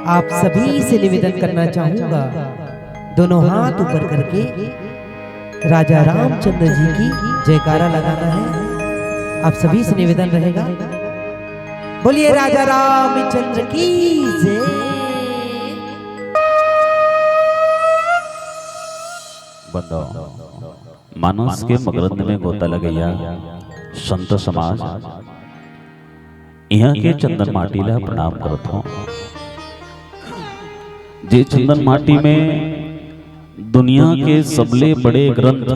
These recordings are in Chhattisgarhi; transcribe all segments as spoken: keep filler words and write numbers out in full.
आप सभी से निवेदन करना चाहूंगा, दोनों हाथ ऊपर करके राजा रामचंद्र जी की जयकारा लगाना है। आप सभी से निवेदन रहेगा, बोलिए राजा रामचंद्र की जय। बंदो, मानस के मकरंद में गोता लगइया संत समाज, इहाँ के चंदन माटी ला प्रणाम करत हों। जे चंदन माटी में दुनिया के सबले बड़े ग्रंथ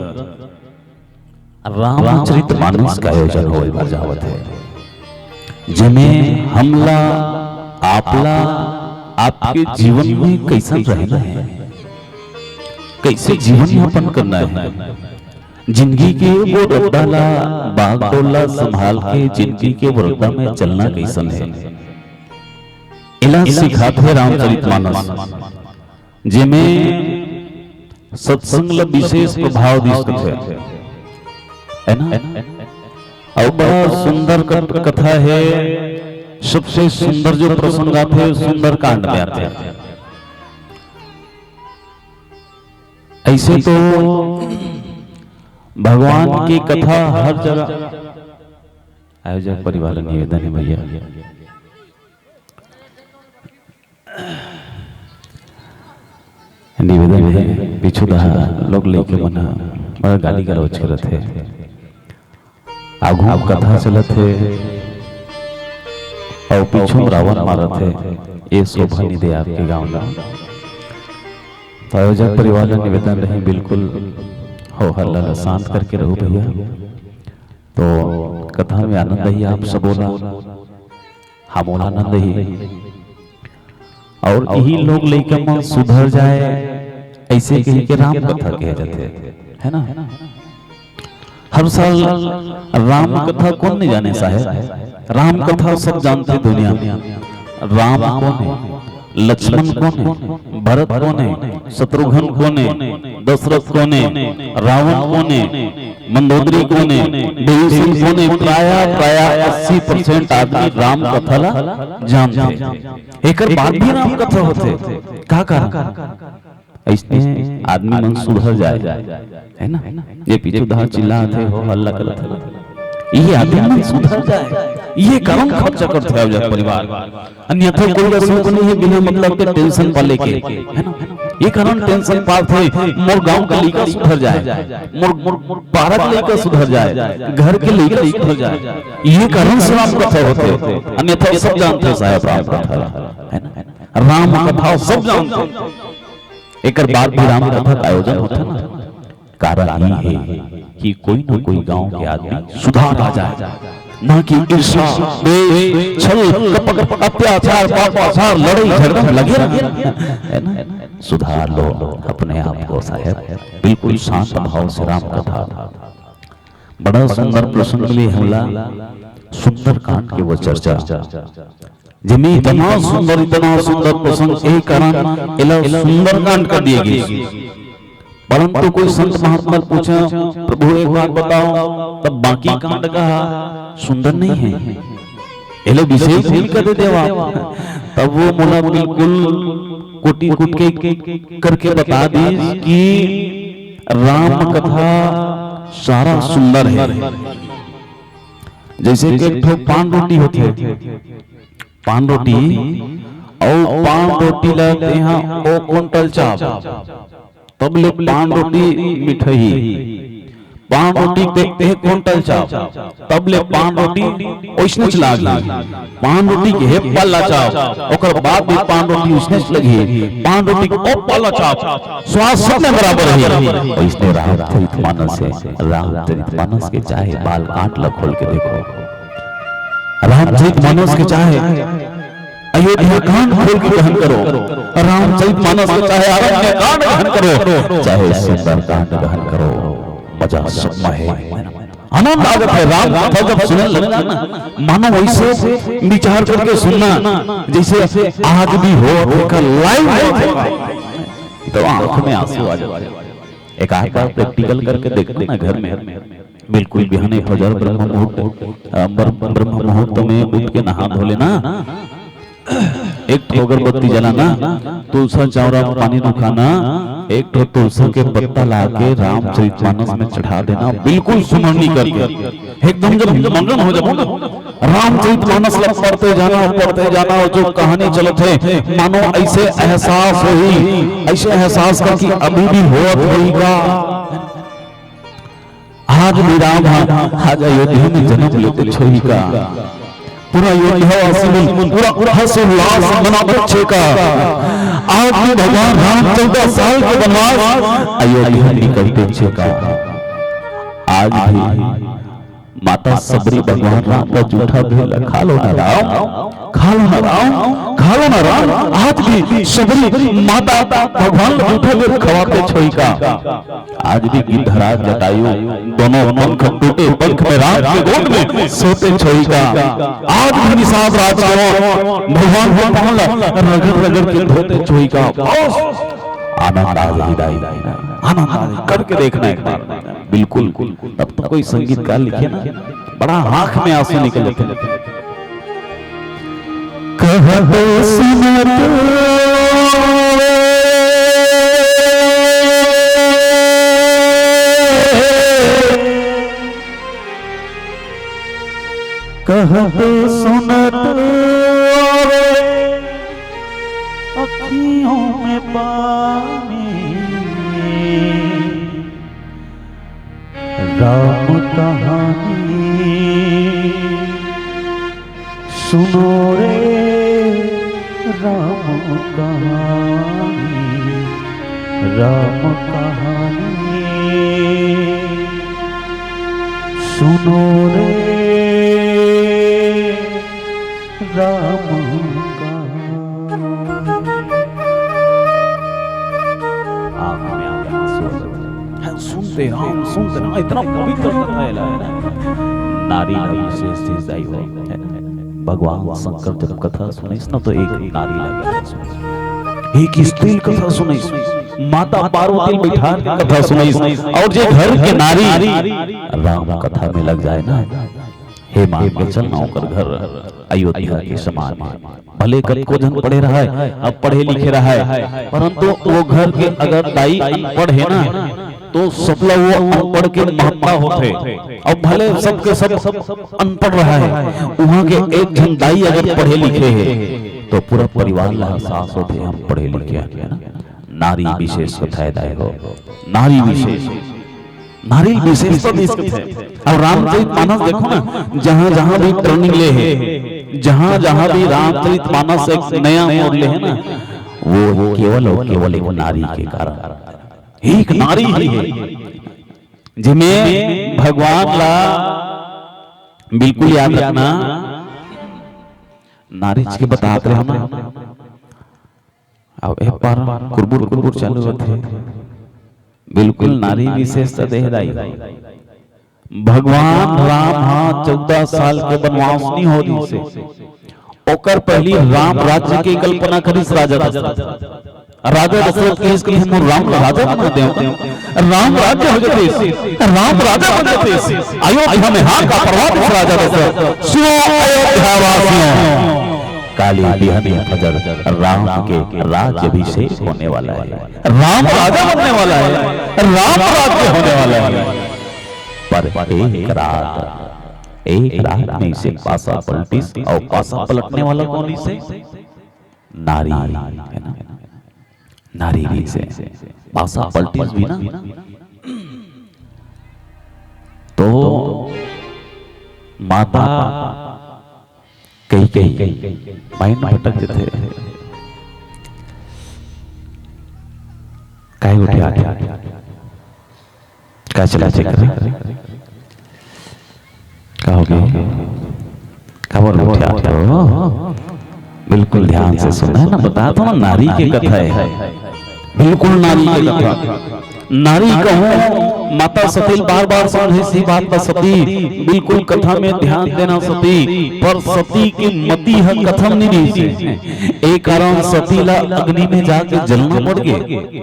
रामचरित मानस का आयोजन होय बर जावत हे, जेमे हमला, आपला, आपके जीवन में कैसन रहना है, कैसे जीवन यापन करना है, जिंदगी के वो रद्दा ला, बागडोर ला संभाल के जिंदगी के वो रद्दा में चलना कैसन है, एला सिखात हे रामचरित मानस, जेमे सत्संग ला विशेष प्रभाव दिखत हे, है ना? अउ बड़ा सुंदर कथ-, कथा हे। सबसे सुंदर जो प्रसंग आथे, सुंदरकांड में आथे। ऐसे तो भगवान की कथा हर जगह। आयोजक परिवार ला निवेदन हे भैया, निवेदन हे, पीछू डहर लोग लइके मन ह बड़ा गाली गलौज करत हे। आघू म कथा चलत हे अउ पीछू म रावण मारत हे। ए शोभा नइ दे आपके गांव ला। तो आयोजक परिवार ला निवेदन रही, बिल्कुल हो हल्ला ला शांत करके रहू भैया। तो कथा में आनंद ही आप सबो ला, हमो ला आनंद ही। अउ इही लोग लइका मन सुधर जाए, ऐसे कही के राम कथा कहे जाथे, है ना? हर साल राम कथा कोन नइ जाने साहेब? राम कथा सब जानथे दुनिया में। राम कोन हे? लक्ष्मण कोन हे? भरत कोन हे? शत्रुघ्न कोन हे? दशरथ कोन हे? रावण कोन हे? मंदोदरी कोन हे? भीमसेन कोन हे? प्रायः, प्रायः अस्सी percent आदमी राम कथा ला जानथे। एकर बाद भी राम कथा होथे। का कारण? अइसने आदमी मन सुधर जाए, है ना? ये पीछू डहर चिल्लात हे, हो हल्ला करत हे, ये आदमी मन सुधर जाए, ये कारण खर्चा करथे आयोजक परिवार। अन्यथा कोई ला सुख नहीं है बिना मतलब के tension पाले के, है ना? ये कारण tension पाथे, मोर गांव के लइका सुधर जाए, मोर, मोर, मोर पारा के लइका सुधर जाए, घर के लइका सुधर जाए, ये कारण से राम कथा होथे। अन्यथा सब जानथे साहेब राम कथा, है ना? राम कथा सब जानथे, एकर बाद भी राम कथा का आयोजन होथे ना। कारण ये हे कि कोई ना कोई गांव के आदमी सुधार आ जाए, ना कि ईर्ष्या, द्वेष, छल, कपट, अत्याचार, पापाचार, लड़ाई झगड़ा में लगे रहे, है ना? सुधार लो अपने आप को साहेब, बिल्कुल शांत भाव से राम कथा। बड़ा सुंदर प्रसंग मिले हमला, सुंदरकांड के वो चर्चा, जेमे इतना सुंदर, इतना सुंदर प्रसंग, यही कारण एला सुंदरकांड कर दिए गए। परंतु कोई संत महात्मा पूछा, "प्रभु, एक बात बताओ, तब बाकी कांड का सुंदर नहीं है, एला विशेष नहीं कर दे देवा?" तब वो मोला बिल्कुल कोटि कोटि के करके बता दी कि राम कथा सारा सुंदर है। जैसे कि एक ठो पान रोटी होथे, पान रोटी, अउ पान रोटी ला तेहा ओ कुंटल चाप, तब ले पान रोटी मिठही। पान रोटी ते एक कुंटल चाप, तब ले पान रोटी ओइसनेच लागही। पान रोटी के हे पल्ला चाप, ओकर बाद भी पान रोटी ओइसनेच लगही। पान रोटी के ओ पल्ला चाप, स्वाद सब में बराबर ही। ओइसने रामचरित मानस हे, रामचरित मानस के चाहे बाल कांड ला खोल के देखो, रामचरित मानस के चाहे अयोध्या कांड खोल के गहन करो, रामचरित मानस के चाहे अरण्य कांड गहन करो, चाहे सुंदर कांड गहन करो, मजा सब में है, आनंद आ जाता है। राम कथा जब सुनने लगना ना, मानो वैसे विचार करके सुनना जैसे आज भी हो, देखा, live हो, तो आंख में आंसू आ जाते हैं। एक आध बार practical करके देखना ना घर में, बिल्कुल बिहाने फजर ब्रह्म मुहूर्त, अ, ब्रह्म, ब्रह्म मुहूर्त में उठ के नहा धो लेना। एक ठो अगरबत्ती जलाना, तुलसा चौरा में पानी रुखाना, एक ठो तुलसा के पत्ता ला के रामचरितमानस में चढ़ा देना, बिल्कुल सुमरनी करके, एकदम जब मगन हो जाबो ना, रामचरितमानस ला पढ़ते जाना, पढ़ते जाना, और जो कहानी चलत हे, मानो ऐसे एहसास होही, ऐसे एहसास का कि अभी भी होत होही का। आज भी राम ह आज अयोध्या में जन्म लेते होही का। पूरा अयोध्या वासी मन पूरा हर्ष उल्लास मनावत हे का। आज भी भगवान राम चौदह साल के वनवास अयोध्या निकलते हे का। आज भी माता सबरी भगवान राम का जूठा भेल ला खा लो ना राम, खा लो ना राम, खा लो ना राम। आज भी सबरी माता भगवान ला जूठा भेल खवाते होही का। आज भी गिद्धराज जटायु दोनों पंख टूटे, पंख में राम के गोद में सोते होही का। आज भी निषाद राज के भगवान के पाँव ला रगड़ रगड़ के धोते होही का। बस आनंद आ जाही दाई, आनंद आ जाही। करके देखना एक बार, बिल्कुल। तब तो कोई संगीतकार लिखे ना, बड़ा आंख में आंसू निकल जाते। कहत सुनत कहत सुनत आवे अखियों में पानी। राम कहानी सुनो रे, राम कहानी, राम कहानी सुनो रे, राम कहानी। आंख में आंख आंसू। है, सुनते राम, सुनते राम, इतना पवित्र कथा है ला, है ना? नारी ला विशेष चीज दाई हो, है ना? भगवान शंकर जब कथा सुनिस ना, तो एक नारी ला कथा सुनिस, एक स्त्री कथा सुनिस, माता पार्वती बैठा के कथा सुनिस, और जे घर के नारी राम कथा में लग जाए ना, हे मान के चल ना, ओकर घर अयोध्या के समान हे। भले कतको झन पढ़े रहय, अब पढ़े लिखे रहय, परंतु वो घर के अगर दाई अनपढ़ हे ना, तो सबला वो अनपढ़ के महत्ता होथे। अब भले सबके सब अनपढ़ रहय, उहाँ के एक झन दाई अगर पढ़े लिखे हे, तो पूरा परिवार ला एहसास होथे, हम पढ़े लिखे हन, है ना? नारी विशेष कथा हे दाई हो, नारी विशेष। नारी विशेषता देख सकत हे। अब रामचरित मानस देखो ना, जहां जहां भी ट्रेनिंग ले हे, जहां जहां भी रामचरित मानस एक नया मोड़ ले हे ना, वो केवल और केवल एक नारी के कारण, एक नारी ही हे, जिमे भगवान ला बिल्कुल याद रखना। नारी जी के बतात रहे हो ना, अब ए पार कुरबुर कुरबुर चालू होथे। बिल्कुल नारी विशेषता देह दाई। भगवान राम हा चौदह साल के वनवास नहीं हो रही से, ओकर पहली राम राज्य की कल्पना करिस राजा दशरथ। राजा दशरथ के इसके लिए मोर राम राजा बना दे, राम राज्य हो जाते, राम राजा बन जाते। अयोध्या में हाहाकार परवा दिस राजा दशरथ। सुनो अयोध्या वासियों, काली बिहनी फजर राम के राज्याभिषेक होने वाला है, राम राजा बनने वाला है, राम राज्य होने वाला है। पर एक रात, एक रात में इसे पासा पलटिस, और पासा पलटने वाला कौन इसे? नारी, है ना? नारी भी से पासा पलटिस भी ना, तो माता कही कही माइंड भटक जथे। काय उठे आठ का चला चक्र का हो गया? खबर उठे आठ। बिल्कुल ध्यान से सुनना है ना, बता दो ना, नारी के कथा है, बिल्कुल नारी के कथा। नारी कहूं, माता सती बार बार समझे सी बात पर सती बिल्कुल कथा में ध्यान देना सती, पर सती की मति ह कथा में नहीं रही से। ए कारण सती ला अग्नि में जाके जलना पड़ गए,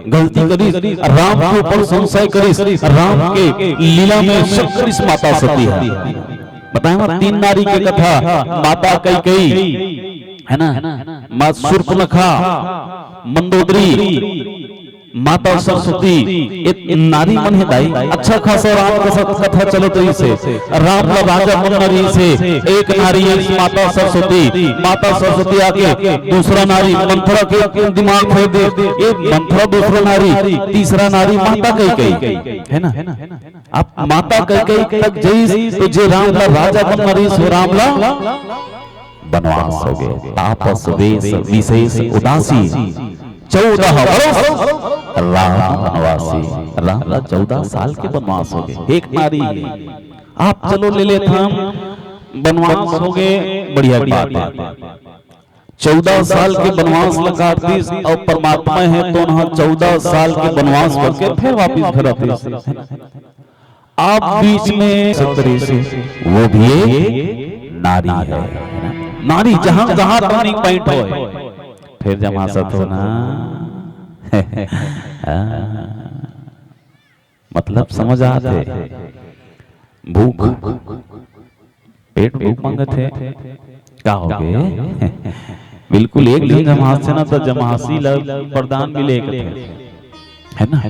गलती करिस, राम के ऊपर संशय करिस, राम के लीला में शक करिस माता सती ह। बताए ना, तीन नारी के कथा, माता कैकेयी, है ना, माँ सूर्पनखा, मंदोदरी, माता सरस्वती, ये नारी मन हे दाई। अच्छा खासा राम कथा, कथा चलत रहिस हे। राम ला राजा मन रहिस हे, एक नारी हे माता सरस्वती। माता सरस्वती आके दूसरा नारी मंथरा के दिमाग फेर दे, ये मंथरा दूसरा नारी, तीसरा नारी माता कैकेयी, है ना? आप माता कैकेयी तक जइस तो जे राम ला राजा मन रहिस हे, राम ला बनवास होगे। तापस वेश विशेष उदासी, चौदह बरस राम बनवासी। राम ला चौदह साल के बनवास होगे। एक नारी, आप चलो ले लेथन, बनवास होगे, बढ़िया बात हे। चौदह साल के बनवास ला काट दिस अउ परमात्मा हे तो उन्हा चौदह साल के बनवास करके फिर वापिस घर आतिस। आप बीच में सत्तरी से, वो भी एक नारी है। नारी जहां जहां टर्निंग पॉइंट होय, फिर जमा सत हो ना। हाँ। मतलब समझ आत हे। भूख, पेट भूख मांगत हे। का होगे? बिल्कुल एक झन जमहास हे ना, त जमहासी ला वरदान मिले कथे, है ना?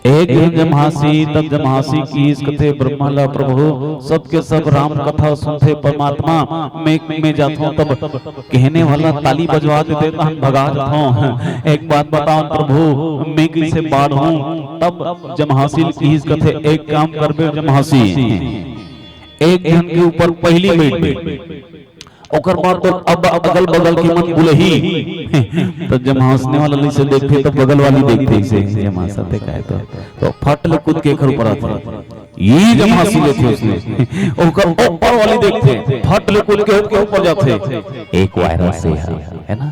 एक झन जमहासी, तब जमहासी किहिस कथे ब्रह्मा ला, "प्रभु, सबके सब राम कथा सुनथे परमात्मा, मैं, मैं जाथों।" तब कहने वाला ताली बजवा देथे, त हम भगा जाथों। एक बात बताओ प्रभु, मैं कैसे बाढ़ हूँ? तब जमहासी किहिस कथे, "एक काम करबे जमहासी, एक झन के ऊपर पहिली बैठबे, ओकर बाद तो अब अगल बगल के मन बुलही।" तो जमहासने वाला ले से देखथे तो बगल वाली देखथे, इसे जमहास ते कहे तो, तो फट ले कूद के एकर ऊपर आथे। ये जमहासी लेथे उसने, ओकर ऊपर वाली देखथे, फट ले कूद के ओकर ऊपर जाथे। एक वायरस से है, है ना?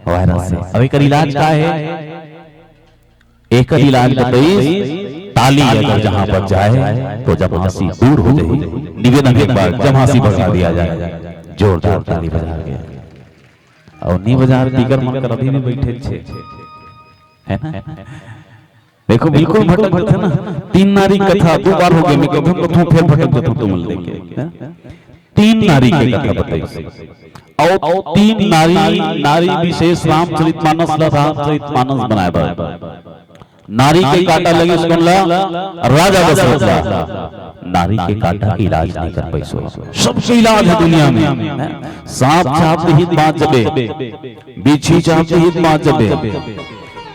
वायरस से। अब एकर इलाज का है? एकर इलाज बताइस, ताली अगर जहां पर जाए, तो जमहासी दूर हो जाही। निवेदन एक बार जमहासी बजा दिया जाए, जोरदार ताली बजा के। अउ नी बजा, दीगर मन कर अभी भी बैठे छे, है ना? देखो, बिल्कुल भटक जाथे ना। तीन नारी कथा दो बार होगे, मैं कथों कथों फिर भटक जाथों तुमन लेके, हैं? तीन नारी के कथा बताइस। अउ तीन नारी, नारी विशेष रामचरित मानस ला रामचरित मानस बनाए बर। नारी के कांटा लगिस कोन ला? राजा दशरथ ला। नारी के कांटा के इलाज नहीं कर पैसो। सबके इलाज है दुनिया में। सांप चाप दिही त बांच जबे, बिच्छू चाप दिही त बांच जबे,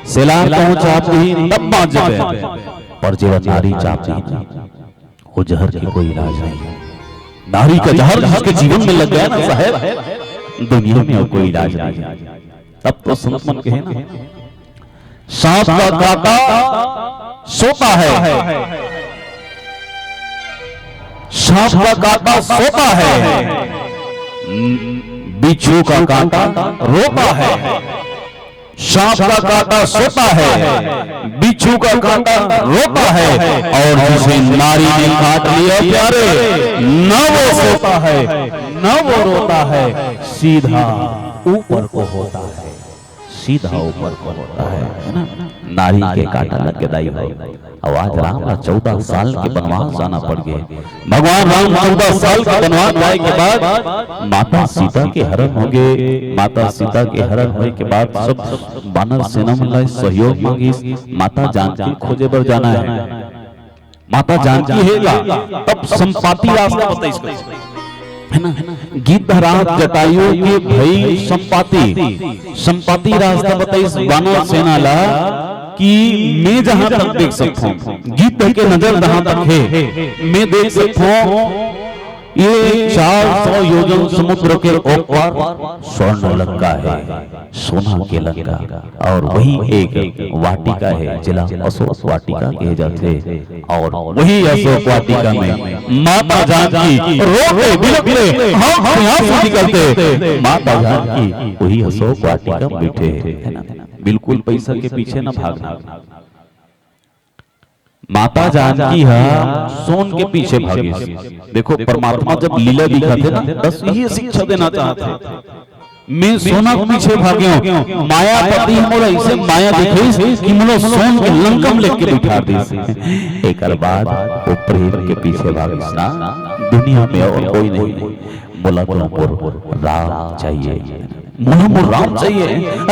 सेलार कहूं चाप दिही तब बांच जबे, पर जेला नारी चाप दिही ना, वो जहर के कोई इलाज नहीं है। नारी का जहर जिसके जीवन में लग गया ना साहेब, दुनिया में और कोई इलाज नहीं है। तब तो संत मन कहे ना, सांप का कांटा सोता है, सांप का कांटा सोता है, बिच्छू का कांटा रोता है। सांप का कांटा सोता है, बिच्छू का कांटा रोता है, और जिसे नारी ने काट लिया प्यारे, न वो सोता है, न वो रोता है, सीधा ऊपर को होता है, सीधा ऊपर को होता है, है ना? नारी के कांटा लग के दाई हो। अउ आज राम ला चौदह साल के बनवास जाना पड़ गे। भगवान राम चौदह साल के बनवास जाए के बाद माता सीता के हरण होगे। माता सीता के हरण होए के बाद सब बानर सेना मन ला सहयोग मांगिस। माता जानकी खोजे बर जाना है। माता जानकी हे ला, तब संपाति रास्ता बताइस, है ना? गिद्धराज जटायु के भई संपाति, संपाति रास्ता बताइस बानर सेना ला कि मैं जहां तक देख सकथों, गिद्ध के नजर जहां तक हे, मैं देख सकथों, ये चार सौ योजन समुद्र के ऊपर स्वर्ण लंका है, सोना के लंका, और वही एक वाटिका है, जिला अशोक वाटिका कहे जाथे। और वही अशोक वाटिका में माता जानकी रोते बिलखते, आंख से आंसू निकलते, माता जानकी वही अशोक वाटिका में बैठे हैं, है ना? बिल्कुल पैसा के पीछे ना भागना। माता जानकी ह सोन के पीछे भागिस। देखो, परमात्मा जब लीला दिखाथे ना, बस यही शिक्षा देना चाहथे। मैं सोना के पीछे भाग्यों, मायापति मोला ऐसे माया दिखाइस कि मोला सोन के लंका में लेके बिठा दिस। एकर बाद वो प्रेम के पीछे भागिस ना, दुनिया में और कोई नहीं, मोला तो मोर राम चाहिए। मुझे मोर राम चाहिए,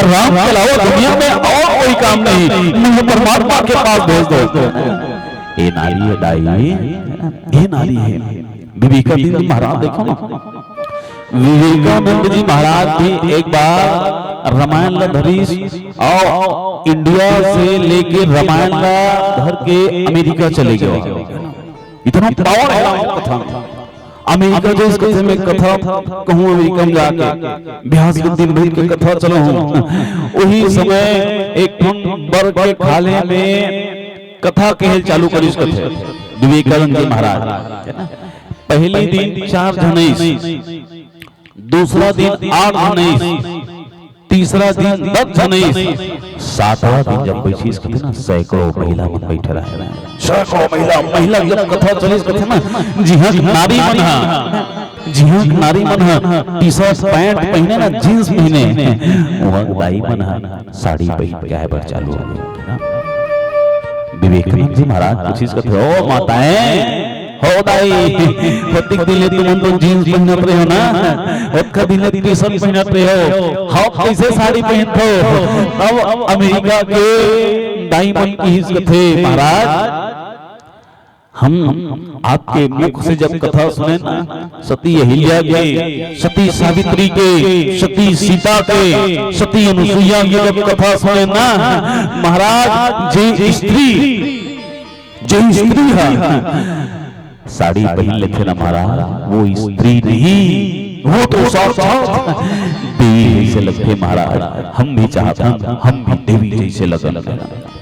राम के अलावा दुनिया में और कोई काम नहीं, मुझे परमात्मा के पास भेज दो। ए नारी हे दाई, ए नारी हे। विवेकानंद महाराज देखो ना, विवेकानंद जी महाराज भी एक बार रामायण ला धरिस अउ इंडिया से लेके रामायण ला धर के अमेरिका चले गए। इतना पावर है राम कथा में। अमेरिका जइस कथे में कथा कहूँ, अमेरिका में जाके बिहार के दिन भर के कथा चलो हूँ। वही समय एक ठन बर के खाल्हे में कथा कहे ल चालू करिस कथे विवेकानंद जी महाराज। पहली दिन चार झन आइस, दूसरा दिन आठ झन आइस, तीसरा दिन दस झन आइस, सातवां दिन जब बइठिस कथे ना, सैकड़ों महिला मन बइठे रहे ना। सैकड़ों महिला, महिला जब कथा चलिस कथे ना, जिहां नारी मन ह, जिहां नारी मन ह टी-शर्ट पैंट पहिने ना, जींस पहिने, उहां दाई मन ह साड़ी पहिन के आए बर चालू हो गे ना। विवेकानंद जी महाराज पूछिस कथे, "ओ माताएं, हो दाई, होतिक दिन ले तुमन तो जींस पहिनत रहे हो ना, ओतका दिन ले टी-शर्ट पहिनत रहे हो, हम कइसे साड़ी पहिनथो?" तब अमेरिका के दाई मन किहिस कथे, "महाराज, हम आपके मुख से जब कथा सुने ना, सती अहिल्या के, सती सावित्री के, सती सीता के, सती अनुसुईया के जब कथा सुने ना, महाराज, जे स्त्री, जे स्त्री ह साड़ी पहिन लेथे ना महाराज, वो स्त्री नहीं, वो तो साक्षात देवी जइसे लगथे महाराज। हम भी चाहथन, हम भी देवी जइसे लगन।"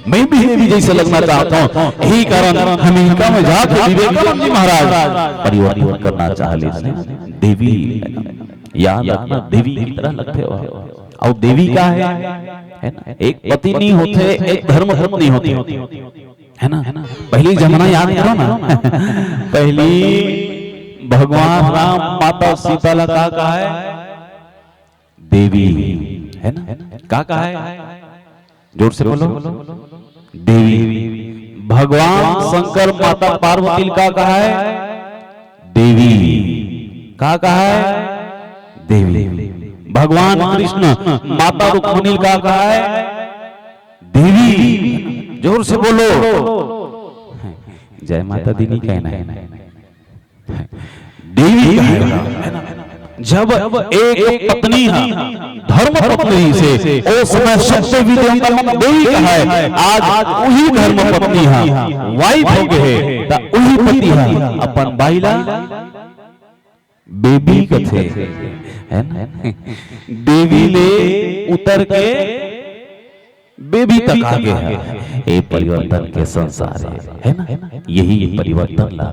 मैं भी देवी जइसे लगना चाहता हूँ। यही कारण अमेरिका में जाके विवेकानंद जी महाराज परिवर्तन करना चाह लेते हैं। देवी, याद रखना, देवी की तरह लगथे हो। अउ देवी का है, है ना? एक पत्नी होथे, एक धर्म पत्नी होथे, है ना? पहली जमाना याद करो ना, पहली भगवान राम माता सीता ला का कहा है? देवी, है ना? का कहा है? जोर से बोलो, देवी। भगवान शंकर माता पार्वती का कहा है? देवी। का कहा है? देवी। भगवान कृष्ण माता रुक्मणी का कहा है? देवी। जोर से बोलो, जय माता दी नहीं कहना है। देवी कहे ला, है ना? जब एक पत्नी ह धर्म पत्नी से, ओ समय सब देवी देवता मन देवी कहे, आज उही धर्म पत्नी ह वाइफ हो गे हे, त उही पति ह अपन बाई ला बेबी कथे, है ना? देवी ले उतर के बेबी तक आ गे हे। ये परिवर्तन के संसार हे, है ना? यही परिवर्तन ला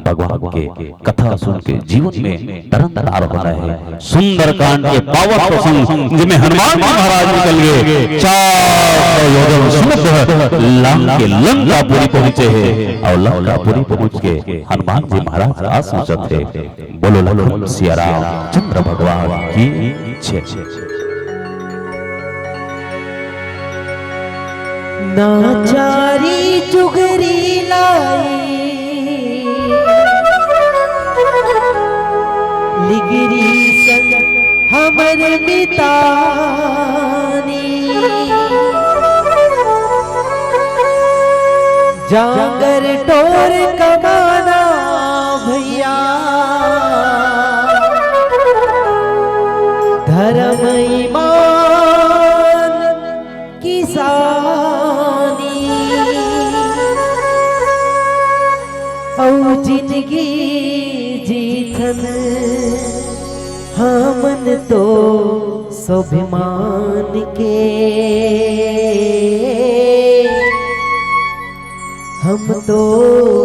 भगवान के कथा सुन के जीवन में तरंगदार होना है। सुंदरकांड के पावन प्रसंग, जिसमें हनुमान जी महाराज निकल गए, चार सौ योजन समुद्र लांग के लंकापुरी पहुंचे हे अउ लंकापुरी पहुंच के हनुमान जी महाराज का सोचत हे। बोलो लखन सिया राम चंद्र भगवान की जय। ना चारी चुगरी लाई, लिगरी संग हमर मितानी। जांगर टोर कमाना भैया, धर्म ईमान किसानी, अउ जिनगी जीथन हमन तो स्वाभिमान के। हम तो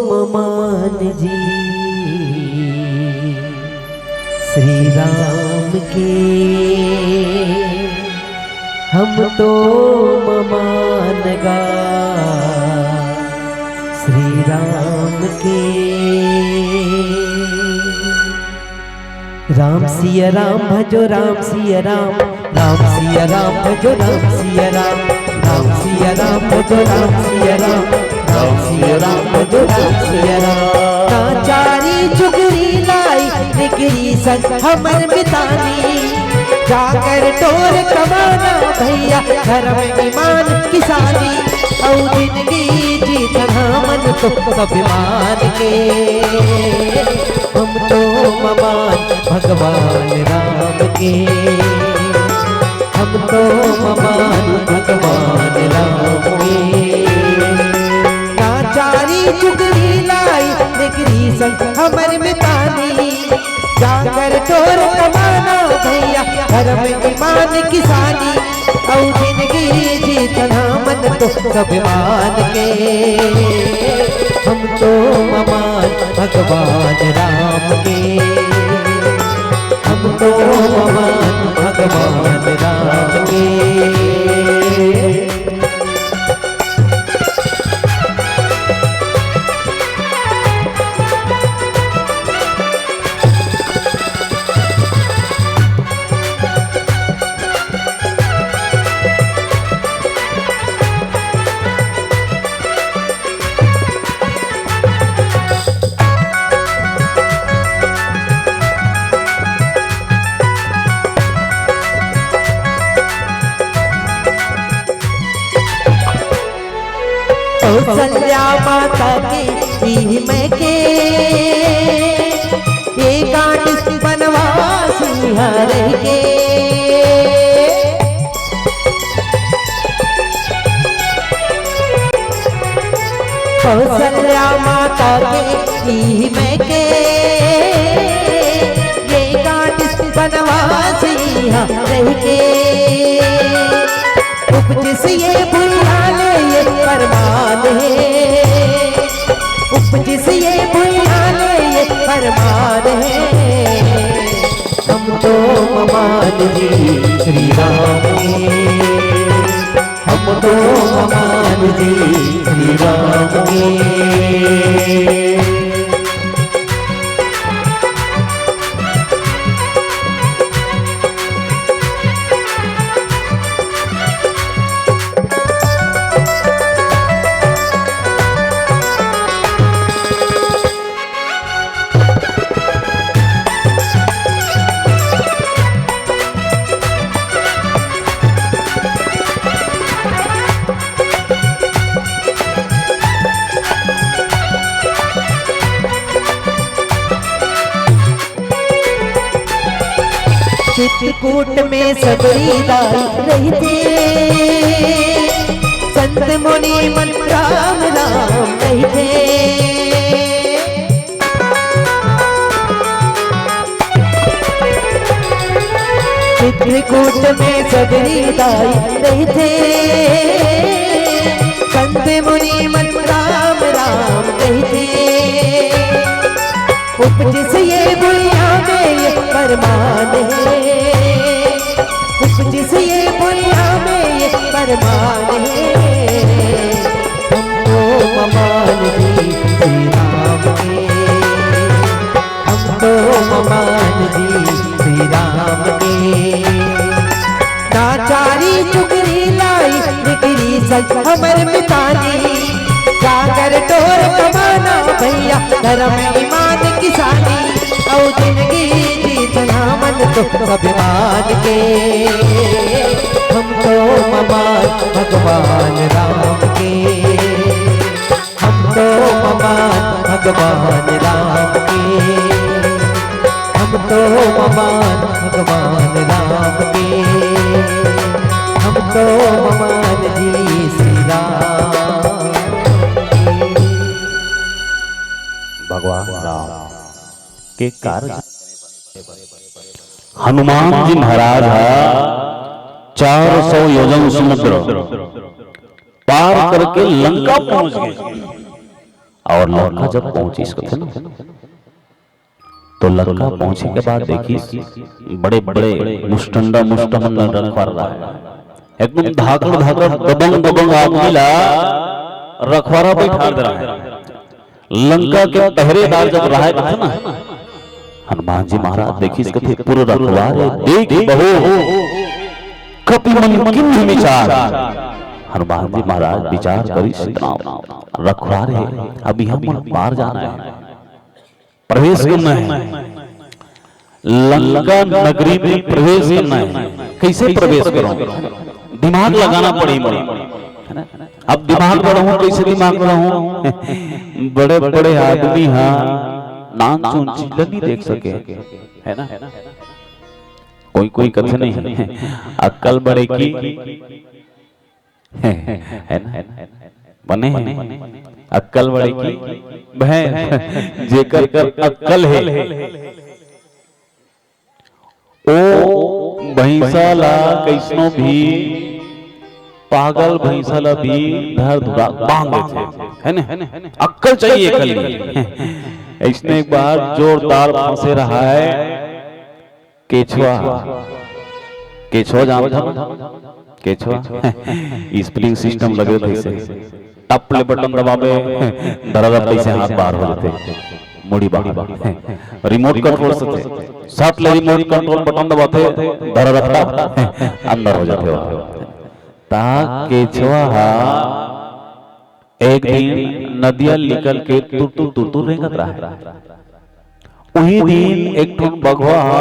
ममान जी श्री राम के, हम तो ममान गा श्री राम के। राम सिया राम भजो राम सिया राम, राम सिया राम भजो राम सिया राम, राम सिया राम भजो राम सिया राम, राम सिया राम भजो राम सिया राम। ना चारी चुगरी लाई, निकरी संग हमर मितानी। जाकर टोर कमाना भैया, धर्म ईमान किसानी, अउ जिंदगी जीतना मन तो स्वाभिमान के। हम तो ममान भगवान राम के, हम तो ममान भगवान राम के। ना चारी चुगली लाई, लेकिन संग हमर मितानी। जाकर टोर कमाना भैया, धर्म ईमान किसानी, अउ जिंदगी जीतना मन तो स्वाभिमान के। हम तो ममान भगवान राम के, हम तो ममान भगवान राम के। कौशल्या माता के इही मैं के, एकांत बनवासी हर के। कौशल्या माता के इही मैं के, एकांत बनवासी हर के। उपजिस ये भुइयां ले ये फरमान हे, उपजिस ये भुइयां ले ये फरमान हे। हम तो ममान जी श्री राम के, हम तो ममान जी श्री राम के। चित्रकूट में सबरी दाई रहिथे, संत मुनि मन राम राम कहिथे। चित्रकूट में सबरी दाई रहिथे, संत मुनि मन राम राम कहिथे। उपजिस ये भुइयां में ये फरमान हे, उपजिस ये भुइयां में ये फरमान हे। हम तो ममान जी श्री राम के, हम तो ममान जी श्री राम के। ना चारी चुगरी लाई, निकरी सच हमर मितानी। जाकर टोर कमाना भैया, धर्म ईमान किसानी, अउ जिंदगी जीतना मन तो स्वाभिमान के। हम तो ममान भगवान राम के, हम तो ममान भगवान राम के, हम तो ममान भगवान राम के, हम तो ममान जी श्री राम के। भगवान राम के कारज। हनुमान जी महाराज ह चार सौ योजन समुद्र पार करके लंका पहुंच गे। अउ लंका जब पहुंचिस कथे ना, तो लंका पहुंचे के बाद देखिस, बड़े-बड़े मुस्टंडा मुस्टमन रखवार रहय, एकदम धाकड़-धाकड़ दबंग-दबंग आदमी ला रखवारा बइठार दे रहय। लंका के पहरेदार जब रहय कथे ना, हनुमान जी महाराज देखिस कथे, "पुर रखवारे देख बहु, कपि मन कीन्ह विचार।" हनुमान जी महाराज विचार करिस, "रखवारे, अब इहां मोला पार जाना हे, प्रवेश करना हे।" लंका नगरी में प्रवेश करना है। कैसे प्रवेश करूं? दिमाग लगाना पड़ी मोला, है ना? अब दिमाग लगाऊं, कैसे दिमाग लगाऊं? बड़े बड़े आदमी हा नान चुन चीज नहीं देख सके, है ना? कोई कोई कथे नहीं, अक्कल बड़े की, है ना? बने हैं अक्कल बड़े की भैंस, जेकर कर अक्कल है, ओ भैंसा ला कैसनो भी, पागल भैंसा ला भी धर धुरा बांध देथे, है ना? अक्कल चाहिए एकर लिए। ऐसने एक बार जोरदार फंसे रहा है केछवा। केछवा जानथव ना? केछवा स्प्रिंग सिस्टम लगे होथे, टप ले बटन दबाबे, धरा रप तइसे हाथ बाहर हो जाथे, मुड़ी बाहर। रिमोट कंट्रोल से थे, सट ले रिमोट कंट्रोल बटन दबाथे, धरा रप अंदर हो जाथे। ता केछवा हा एक दिन नदिया निकल के तुरतुर तुरतुर रेंगत रहा। उही दिन एक ठन बघवा हा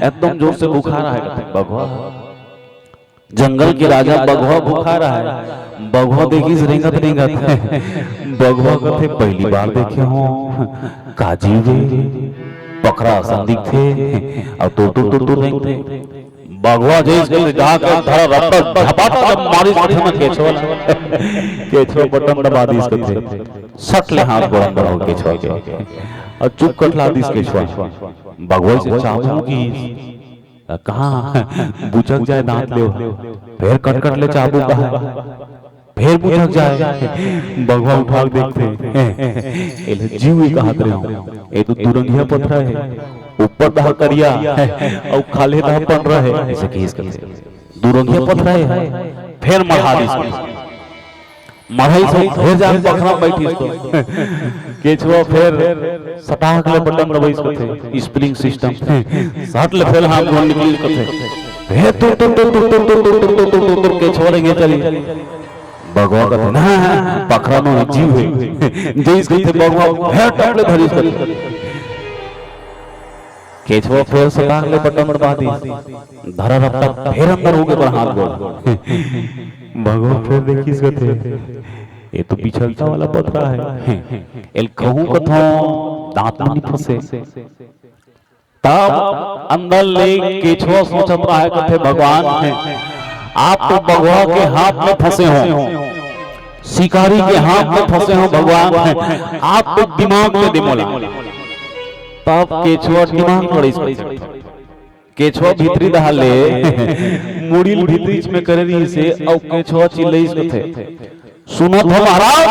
एकदम जोर से भुखाय रहा है, बघवा हा। जंगल के राजा बघवा भुखाय रहा है। बघवा देखिस रेंगत रेंगत, बघवा कथे, "पहली बार देखे हों, का जीव रे, पखरा असन दिखथे, अउ तुरतुर तुरतुर रेंगथे।" बघवा जइस कथे जाके धरा रप झपाटा जब मारिस कथे ना केछवा ला, केछवा बटन दबा दिस कथे, सट ले हाथ गोड़ अंदर हो केछवा के, अउ चुप कटला दिस केछवा। बघवा से चाबू की, कहाँ बुचक जाए दांत ले, फेर कटकट ले चाबू कहा। फेर बुझक जाए, बघवा उठा के देखथे, "एला जीव ए कहत रहे हो, ए तो दुरंगिया पथरा है, ऊपर दहा करिया अउ खाल्हे दहा पंडरा है।" ऐसे केस करथे, दुरंगिया पथरा है, फेर मढ़ा दिस। मढ़ाई से फेर जाके पखरा बैठिस तो केछवा फेर सटाक ले बटन दबाइस कथे, स्प्रिंग सिस्टम, सट ले फेर हाथ गोड़ निकलिस कथे, फेर तुर तुर तुर केछवा रेंगे चली। बघवा कथे, "ना, पखरा नो जीव है।" जइस कथे बघवा, फेर टप ले धरिस कथे। केछवा फेर सटाक ले बटन दबा दिस। धरा रप फेर अंदर हो गे बर हाथ गोड़। बघवा फेर देखिस कथे, "ए तो पिछलता वाला पथरा है। एल कहूं कथों दांत में नहीं फंसे।" तब अंदर ले केछवा सोचत रहा है, कथे, "भगवान है, आप तो बघवा के हाथ में फंसे हो, शिकारी के हाथ में फंसे हो भगवान है, आप तो दिमाग में दे मोला।" तब केछवा दिमाग लड़ाइस कथे। केछवा भीतरी दहा ले मुड़ी ल भीतरीच में करे रहिस हे, अउ केछवा चिल्लाइस कथे, "सुनत हो महाराज?"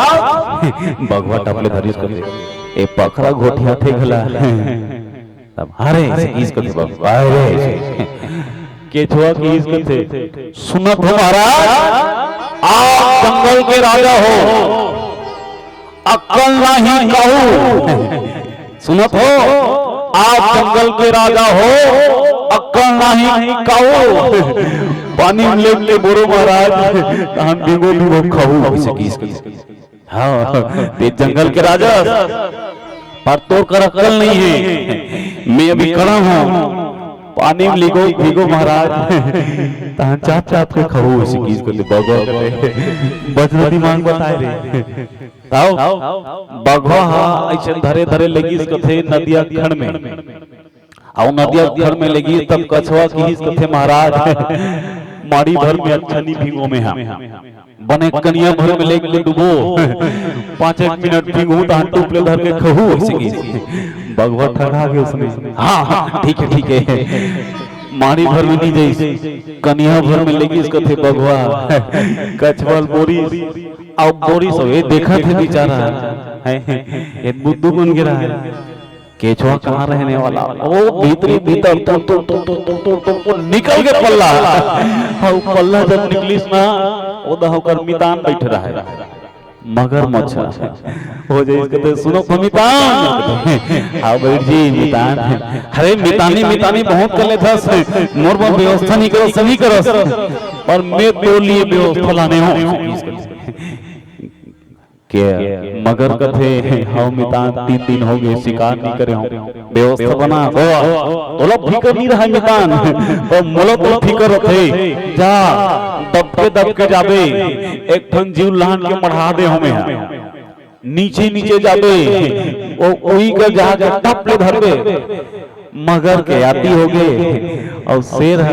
बघवा टप ले धरिस कथे, "ए पखरा घोटियाथे घला।" तब, "अरे," किहिस कथे बघवा, "अरे।" केछवा किहिस कथे, "सुनत हो महाराज, आप जंगल के राजा हो, अक्कल नाही कहू।" सुनत हो, आप जंगल के राजा हो, अक्कल नाही कहू। पानी में लेट के बोरो महाराज, तहन भीगो भीगो खाऊ। ऐसे किहिस कथे। हाँ, ते जंगल के राजा, पर तोर कर अक्कल नहीं है। मैं अभी कड़ा हूँ, पानी में लिगो भीगो महाराज, तहन चाप चाप के खाऊ। ऐसे किहिस कथे, बघवा कथे, बचना दिमाग बताए रे। तब बघवा हा अइसे धरे धरे लेगिस कथे नदिया खड़ में, अउ नदिया खड़ में लेगिस तब केछवा किहिस कथे, "महाराज, माड़ी भर में अच्छा नी भींगो में हा, बने कनिया भर में लेके डूबो, पाँच एक मिनट भींगो तहन टूप ले धर के खहू।" ऐसे किहिस। बघवा ठगा गे उसने, "हाँ, हाँ, ठीक है, ठीक है।" माड़ी भर में नी जइस, कनिया भर में लेगिस कथे बघवा, केछवा ल बोरिस, अउ बोरिस, ए देखत हे बेचारा, हैं, ए बुद्धू बन गे रहा है। केछवा कहाँ रहने वाला? ओ भीतरी भीतर तो, तो, तो निकल के पल्ला। हाँ, पल्ला जब निकलिस ना, ओ दहा ओकर मितान बैठे रहा है। मगरमच्छ। हो जइस कथे, "सुनत हो मितान?" हाँ बैठ जी मितान। "अरे मितानी, मितानी बहुत कर लेथस, मोर बर व्यवस्था नहीं करस, नहीं करस, पर मैं तोर लिए व्यवस्था लाने हूँ।" के मगर कथे, "हव मितान, तीन दिन हो गए, शिकार नहीं करे हव।" व्यवस्था बना, "ओ, तोला फिकर नहीं रहा मितान, पर मोला तो फिकर रथे। जा, दबके दबके जाबे, एक ठन जीव लान के मढ़ा दे हमें हा। नीचे नीचे जाबे, ओ उही कर जाके टप ले धरबे।" मगर के आती हो गए, अउ शेर ह,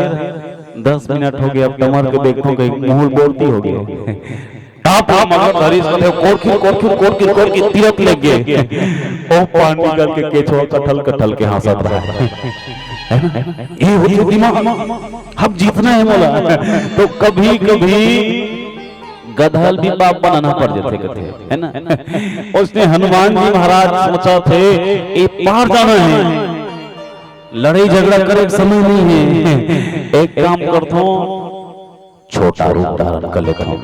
"दस मिनट हो गए, अब टमर के देखो कहीं मुहुल बोलती हो गए।" टप ले मगर धरिस कथे, कोरखिर, कोरखिर, कोरखिर, कोरखिर, तीरथ ले गे। ओ पानी निकल के केचुआ कठल, कठल के हंसत रहा। है ना? ये होथे दिमाग। अब जीतना है मोला। तो कभी, कभी गधा ल भी बाप बनाना पड़ जाथे कथे, है ना? उसने हनुमान जी महाराज सोचा थे, "ए पार जाना है, लड़ाई झगड़ा करे के समय नहीं है, एक काम करथों, छोटा रूप धारण कर लेथों,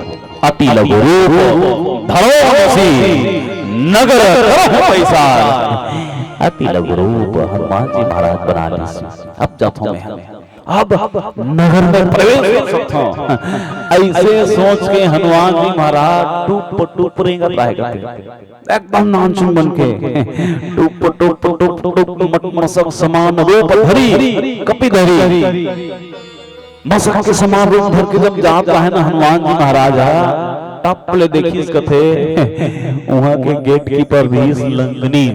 अति लघु रूप धरो हनुसी, नगर करहु पैसार।" अति लघु रूप हनुमान जी महाराज बना लिस। अब जाथों मैं, अब नगर में प्रवेश कर सकथों। ऐसे सोच के हनुमान जी महाराज टुप टुप रेंगत रहे करथे, एकदम नानचुन बन के टुप टुप टुप टुप मट मसक समान रूप धरी कपि धरी। मसक के समान रूप धर के जब जात रहे ना हनुमान जी महाराज ह, टप ले देखिस कथे, उहाँ के गेट कीपर रहिस लंकनी,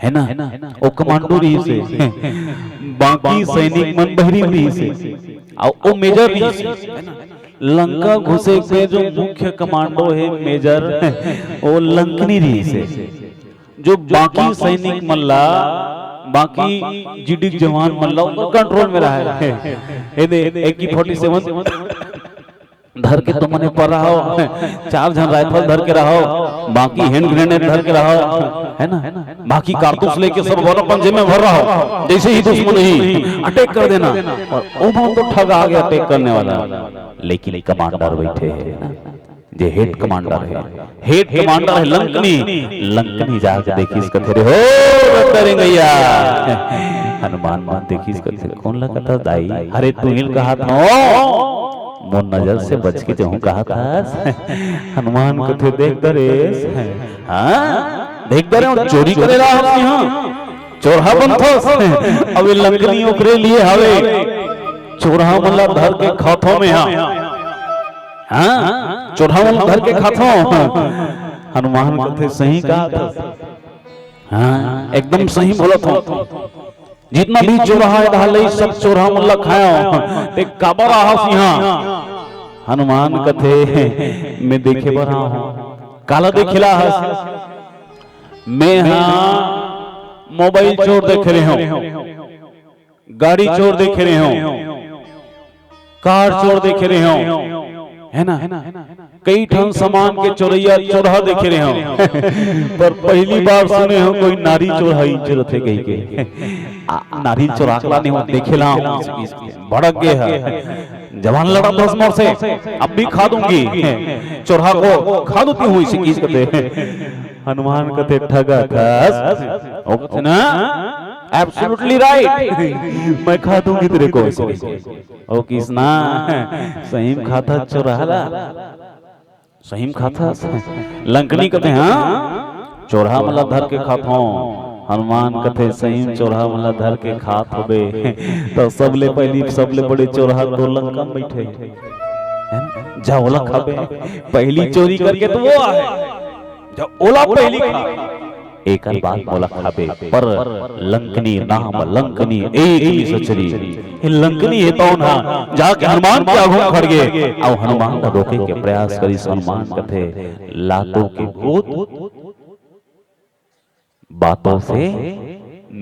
है ना? ओ कमांडो रहिस हे। बाकी सैनिक मन बहरी रहिस हे। अउ ओ मेजर रहिस हे, है ना? लंका घुसे के जो मुख्य कमांडो हे मेजर, ओ लंकनी रहिस हे। जो बाकी सैनिक मन ला, बाकी जीडी के जवान मन ला, ओकर कंट्रोल में रहे। ए दे, एके फोर्टी सेवन धर के तुमने पर रहो, चार झन राइफल धर के रहो, बाकी हैंड ग्रेनेड धर के रहो, है ना? बाकी कारतूस लेके सब अपन जेब में भर रहो, जैसे ही दुश्मन ही अटैक कर देना। और ओमा तो ठग आ गया अटैक करने वाला, लेकिन कमांडर बैठे हैं ना, जे हेड कमांडर है, हेड कमांडर है लंकनी। लंकनी जाके देखिस कथे, "रे हो रद्दा रेंगइया।" हनुमान मन देखिस कथे, "कोन ला कथा दाई? अरे तुहिल कहा था, मोर नजर से बच के जहूं कहा था।" हनुमान कथे, "देख दरेस, हाँ, देख दरे, चोरी करे रहा हूं, हाँ, चोरहा बनथस, अबे लंकनी ओकरे लिए हवे, चोरहा मन ला धर के खाथो में, हाँ।" हाँ, चोरहा मन धर के खाथो। हनुमान कथे, "सही कहा था।" हाँ, एकदम सही बोलत हो। जितना भी चोरहा हे, सब चोरहा मन ला खायो। ते काबर आहस इहाँ? हनुमान कथे, "मैं देखे बर आहूँ।" काला देखे ला आहस? "मैं हा मोबाइल चोर देखे रहे हूँ।" गाड़ी चोर देखे रहे हूँ, कार चोर देखे रहे हूँ, है ना? कई ठन सामान के चोरैया चोरहा देखे रहे हूँ, पर पहली बार सुने हूँ कोई नारी चोरहा इंच रथे कही के। आ, नारी चोरा के लाने हो, देखे ला, भड़क गए है। जवान लड़ा दस मोर से, अब भी खा दूंगी, चोरहा को खा दूती हूँ, इसी चीज कहते। हनुमान कथे, "ठगा खस, ओ कथे ना, absolutely right, मैं खा दूंगी तेरे को।" ओ किसना, सहीम खाता चोरहा ला, सहीम खाता। लंकनी कथे, "हाँ, चोरहा मन ला धर के खाथों।" हनुमान कथे, "सहीम चोरहा मन ला धर के खात होबे, तो सबले पहली, सबले बड़े चोरहा तो लंका में बैठे है ना? जा ओला खाबे, पहली चोरी करके तो वो आहे।" जब ओला पहली खा, एकर बाद मोला खाबे, पर लंकनी नाम लंकनी एक निसचरी। हे लंकनी हे तौन हा, जाके हनुमान के आगू खड़ गे, अउ हनुमान ला रोके के प्रयास करिस। हनुमान कथे, "लातों के भूत बातों से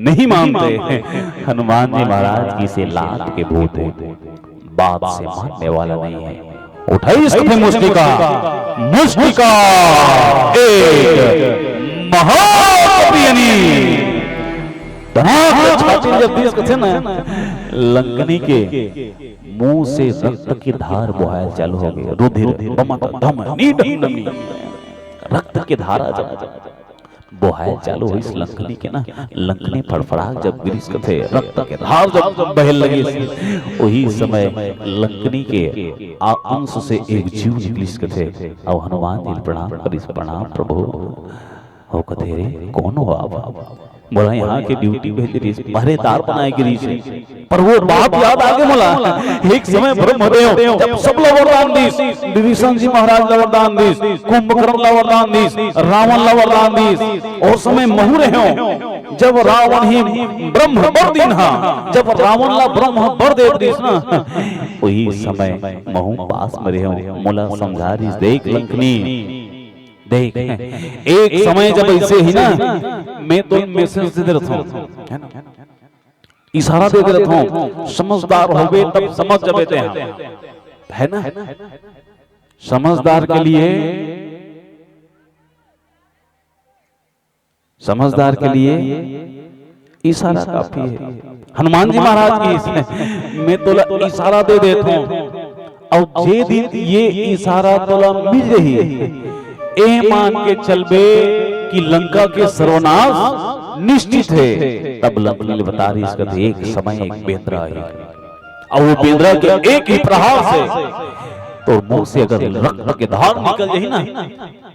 नहीं मानते।" हनुमान जी महाराज की से लात के भूत है, बात से मानने वाला नहीं है। उठाई सकते मुस्टिका, मुस्टिका एक महाकपियनी। धनाक छाती जब दिस कथे ना, लंकनी के मुंह से रक्त की धार बोहाय चालू हो गई। रुधिर बमत धम नीडम नमी। रक्त की धारा जब बोहाय चालू होइस लंकनी के ना, लंकनी फड़फड़ा जब गिरिस कथे, रक्त के धार जब बहे लगिस, वही समय लंकनी के आ अंश से एक जीव निकलिस कथे, अउ हनुमान जी प्रणाम करिस, "प्रणाम प्रभु।" हो कथे, "रे, कौन हो आप?" बोला, "यहाँ के ड्यूटी भेजे रिहिस, पहरेदार बनाए गिरिस हे।" पर वो बात याद आगे मोला, एक समय ब्रह्मदेव जब सब ला वरदान दिस, विभीषण जी महाराज ला वरदान दिस, कुंभकर्ण ला वरदान दिस, रावण ला वरदान दिस, ओ समय महूँ रहेंव, जब रावण ही ब्रह्म बर दीन्हा, जब रावण ला ब्रह्म बर दे दिस ना, वही समय महूँ पास में रहेंव, मोला समझा रिहिस, "देख लंकनी, देख, एक समय जब ऐसे ही ना, मैं तो मैसेज दे देथंव, है ना, इशारा दे देथंव, समझदार होबे तब समझ जबे ते, है ना, समझदार के लिए, समझदार के लिए इशारा काफी है।" हनुमान जी महाराज की इसमें, "मैं तोला इशारा दे देथंव, अउ जे दिन ये इशारा तोला मिल जाही, ए मान के चलबे कि लंका के सर्वनाश निश्चित है।" तब लंकनी ल बता रिहिस कथे, "एक समय एक बेंदरा आही, अउ वो बेंदरा के एक ही प्रहार से तोर मुंह से अगर रक्त के धार निकल जाही ना,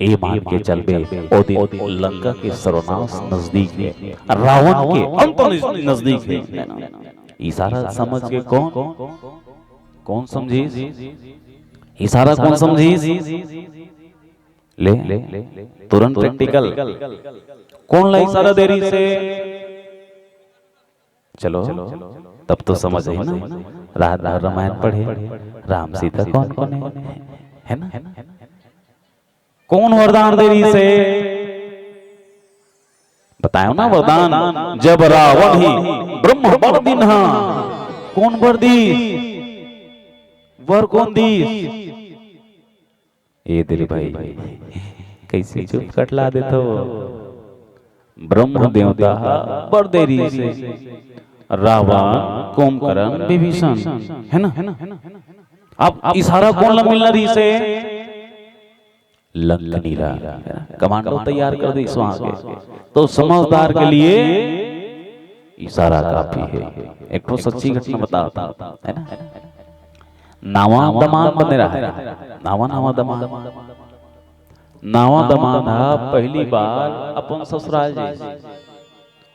ए मान के चलबे, ओ दिन लंका के सर्वनाश नजदीक हे, रावण के अंत नज-, नजदीक हे।" इशारा समझ के कौन, कौन समझिस? इशारा कौन समझिस? ले, तुरंत प्रैक्टिकल। कौन ला इशारा दे रिहिस हे? चलो, तब तो समझ आही ना। रात भर रामायण पढ़े, राम सीता कौन कौन है, है ना? कौन वरदान दे रिहिस हे? बतायो ना वरदान, "जब रावण ही ब्रह्म बर दीन्हा।" कौन बर दीस? वर कौन दीस? ए दे रे भाई, कैसे चुप कटला देथो? ब्रह्म देवता ह बर दे रिहिस हे, रावण, कुंभकर्ण, विभीषण, है ना? अब इशारा कौन ला मिलना रिहिस हे? लंकनी ला, है ना? कमांडो तैयार कर दिस वहां के। तो समझदार के लिए इशारा काफी है। एक ठो सच्ची घटना बतावत हंव, है ना? नावा दमांद बने रहय, नावा नावा दमांद, नावा दमांद ह पहली बार अपन ससुराल जाइस।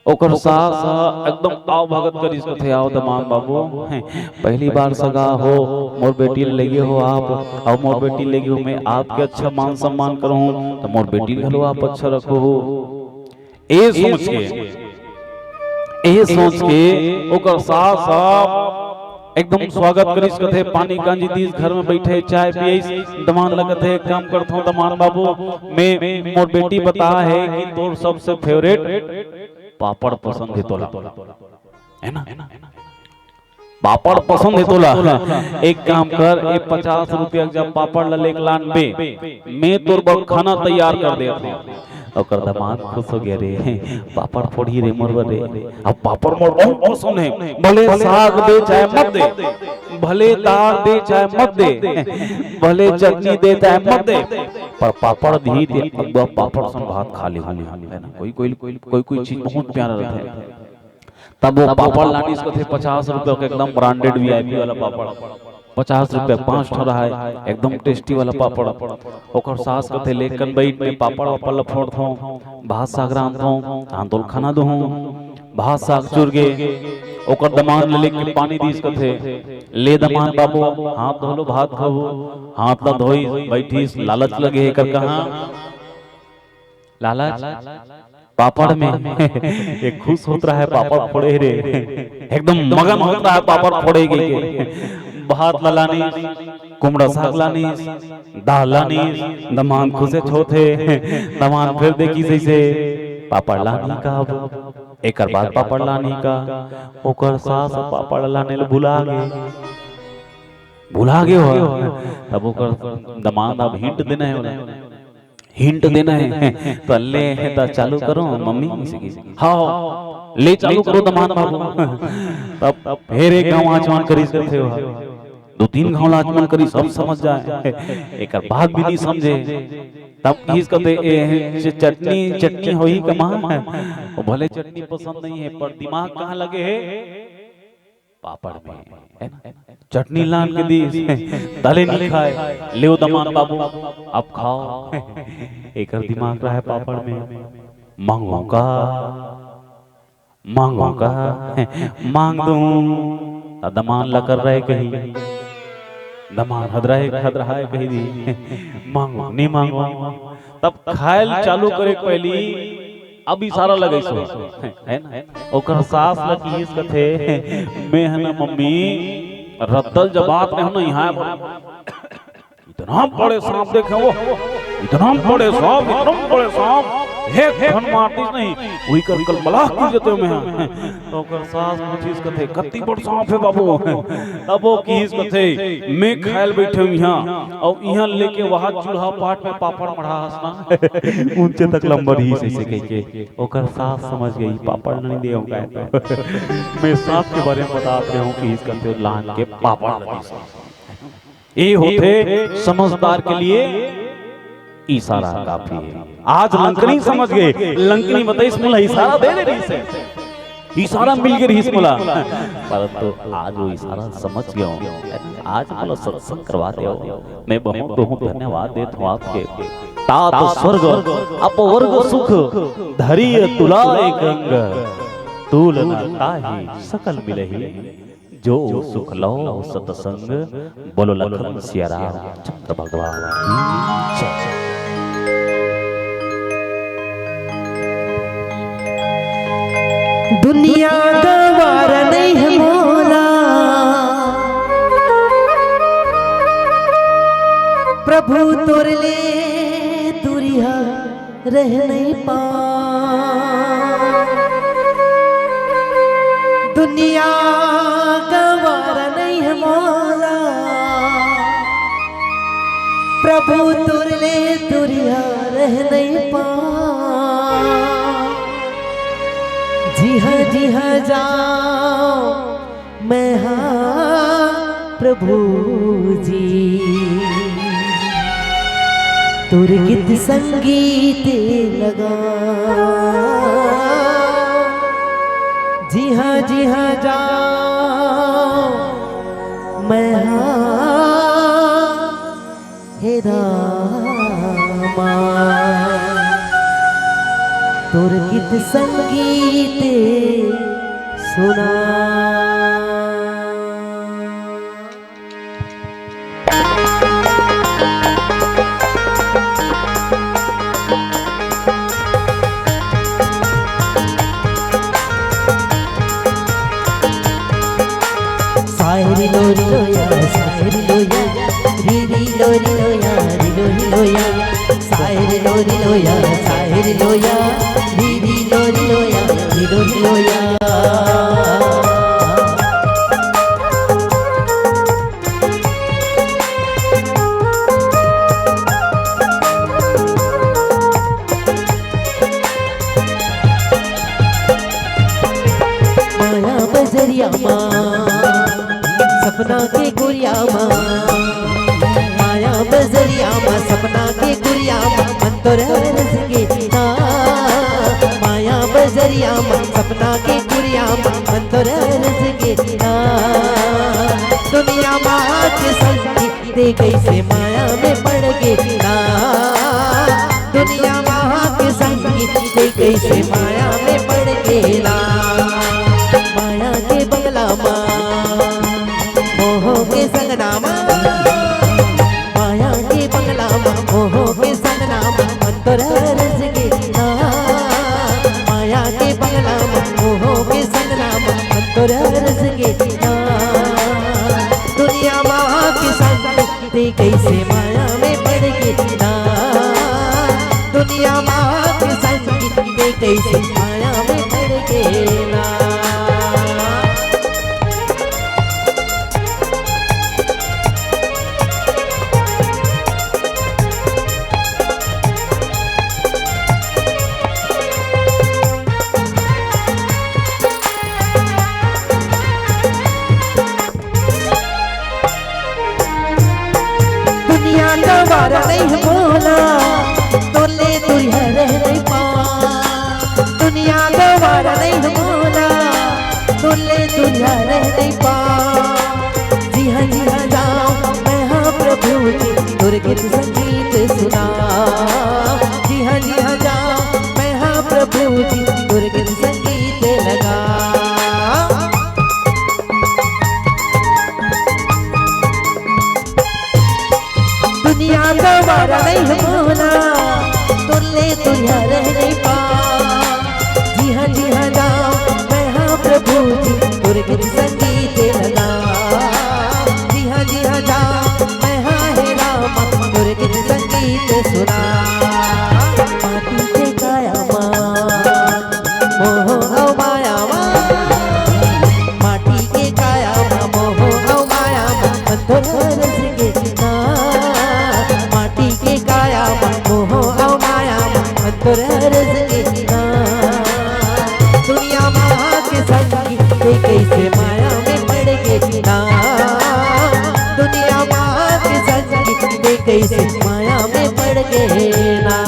ओकर सास ह एकदम आवभगत करिस, कथे, "आओ दमांद बाबू, हैं, पहली बार सगा हो, मोर बेटी ल लेगे हो आप, अउ मोर बेटी ल लेगे हो, मैं आपके अच्छा मान सम्मान करहूं, त मोर बेटी ल घलो आप अच्छा रखहू।" ए सोच के, ए सोच के ओकर सास ह एकदम स्वागत करिस, कथे, पानी कांजी दीस, घर में बैठे चाय पियइस। दमांद ल कथे, "एक काम करथंव दमांद बाबू, मैं, मोर बेटी बताय हे कि तोर सबसे फेवरेट पापड़ पसंद हे तोला, है ना? पापड़ पसंद हे तोला। एक काम कर, ए पचास रुपया के जब पापड़ ल लेके लानबे, मैं तोर बर खाना तैयार कर देत हंव।" ओकर दमांद खुश हो गे, "रे, पापड़ फोड़ही रे मोर बर रे।" अब पापड़ मोर बहुत पसंद हे, भले साग दे चाहे मत दे, भले दार दे चाहे मत दे, भले चटनी दे चाहे मत दे, पर पापड़ दिही ते अगुवा पापड़ संग भात खा लेहूं, है ना? कोई, कोई, कोई, कोई चीज बहुत प्यारा रहता है। तब वो पापड़ लानिस, कथे, पचास रुपया के एकदम ब्रांडेड वीआईपी वाला पापड़, पचास रुपया पांच ठो रहय, एकदम टेस्टी वाला पापड़। ओकर सास कथे, "ले कन बइठ, मैं पापड़ वापड़ ल फोड़थंव, भात साग रांधथंव, तहान तोल खाना दुहूं।" भात साग चुर गे, ओकर दमांद ल लेके पानी दीस, कथे, "ले दमांद बाबू, हाथ धो लो, भात खाहू।" हाथ ल धोइस, बइठिस, लालच लगे हे एकर कहां, लालच पापड़ में। ये खुश होत रहय, पापड़ फोड़े रे, एकदम मगन होत रहय पापड़ फोड़े के। भात ला लानिस, कुमड़ा साग लानिस, दाल लानिस, दमांद खुशे होत हे। दमांद फेर देखिस अइसे, पापड़ लानही का अब? एकर बाद पापड़ लानही का? ओकर सास पापड़ लाने ल भुला गे, भुला गे हो। तब ओकर दमांद अब हिंट देना हे ओला। हिंट देना हे। त ले हे त चालू करो मम्मी। हाँ, ले चालू करो दमांद बाबू। तब फेर एक घांव आंचवान करिस कथे हो। दू तीन घांव लाचमन करिस, सब समझ जाय, एकर बाद भी नहीं समझे। तब किहिस कथे, "ए, च-, चटनी, चटनी होही कमा?" वो भले चटनी पसंद नहीं है, पर दिमाग कहाँ लगे है? पापड़ में, है ना? चटनी लान के दिस, तले नहीं खाय, "लेव दमान बाबू, अब खाव।" एकर दिमाग रहे पापड़ में, "मांगो का?" मांगो का? मांग दूं। त दमान लकर रहे कही, दमान हदराए, हदराए कही दी, "मांगो, नहीं मांगो।" तब खायल चालू करे के पहली अब इशारा लगइस, है ना? ओकर सास ल किहिस कथे, "मैं ह ना मम्मी, रद्दल जब आत रहे हो ना यहाँ, इतना बड़े सांप देखे हो, इतना बड़े सांप, इतना बड़े सांप, एक घन मारतीस नहीं, वही कर कल मलाह की जते में है।" तो ओकर सास पूछिस कथे, "कत्ती बड़ सांप है बाबू?" तब वो किहिस कथे, "मैं खायल बैठे हूँ यहाँ, और यहाँ लेके वहाँ चूल्हा पाट में पापड़ मढ़ा हंसना।" ऊंचे तक लंबर ही से, से कह के ओकर सास समझ गई, "पापड़ नहीं दे होगा तो।" मैं सांप के बारे में बतात रहे हूँ, किहिस कथे लान के पापड़ लगी। ये होथे समझदार के लिए इशारा काफी है। आज लंकनी समझ गए, लंकनी बताइस, "मोला इशारा दे दे रहिस हे, इशारा मिल गए रहिस मोला।" परंतु आज वो इशारा समझ गया हूँ, आज मोला सत्संग करवा दे हो। मैं बहुत बहुत धन्यवाद देत हूँ आपके। "तात स्वर्ग अपवर्ग सुख, धरिय तुला एक अंग, तुलना ताहि सकल मिलही।" जो सुख लो सतसंग, बोलो लखन सिया रामचंद्र भगवान की जय। दुनिया गवार नहीं है मोला, प्रभु तोर ले दूरिहा रह नहीं पा। दुनिया गवार नहीं है मोला, प्रभु तोर ले दूरिहा रह नहीं पा। जिहा जिहा जाओ मैं हाँ प्रभु जी, तोर गीत संगीत लगा। जिहा जिहा जाओ मैं हाँ हे रामा, तोर गीत संगीत सुना। सायरी लोरी लोया, सायरी लोया, री री लोरी लोया, री लोरी लोया। सायरी लोरी लोया, सायरी लोया, री री लोरी लोया, री लोरी लोया। माया बजरिया मा सपना के गुरिया मा, माया बजरिया मा सपना के गुरिया मा, मन तो रस के ना। माया बजरिया मा सपना के गुरिया मा, मन तो रस के ना। दुनिया मा के संग ते कैसे माया में पड़ गेला। दुनिया मा के संगी ते कैसे माया में पड़ गेला। माया के बंगला मा मोह के संगना मा, माया के बंगला मा मोह के संगना मा, मन तो रस गेला। माया के बंगला मा मोह के संगना मा, मन तो रस गेला। दुनिया मा के संग ते कैसे माया में पड़ गेला। दुनिया मा के संग ते कैसे माया में पड़ गेला। गवारा नहीं मोला, तोले दुरिहा रह नहीं पावा। दुनिया गवारा नहीं मोला, तोले दुरिहा रह नहीं पावा। जिहाँ जिहाँ जाओ मैं हाँ प्रभु जी, तोर गीत संगीत सुना। जिहाँ जिहाँ जाओ मैं हाँ प्रभु जी, तोर गीत संगीत लगा। दुनिया गवारा नहीं मोला, तोले दुरिहा रह नहीं पावा। जिहाँ जिहाँ जाओ मैं हाँ प्रभु जी, तोर गीत संगीत लगा। जिहाँ जिहाँ जाओ मैं हाँ हे राम, तोर गीत संगीत सुना। माटी के काया मा मोह अउ माया मा, माटी के काया मा मोह अउ माया मा, मन तोर रस के ना। माटी के काया मा मोह अउ माया मा, मन तोर रस के ना। दुनिया मा के संगी ते कइसे माया में पड़ गे ना। दुनिया मा के संगी ते कइसे माया में पड़ गे ना।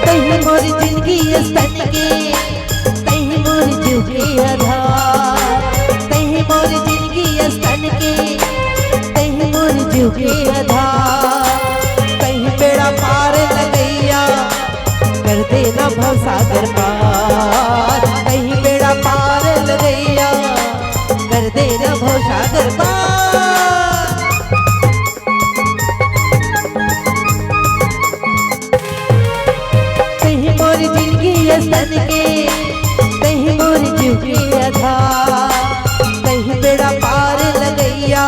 तहीं मोर जिनगी अस तन के, तहीं मोर जीव के आधार। तहीं मोर जिनगी अस तन के, तहीं मोर जीव के आधार। तहीं बेड़ा पार लगइया, कर देना भवसागर पार। तहीं बेड़ा पार लगइया, कर देना भवसागर पार। तहीं मोर जिनगी अस तन के, तहीं मोर जीव के आधार। तहीं बेड़ा पार लगइया,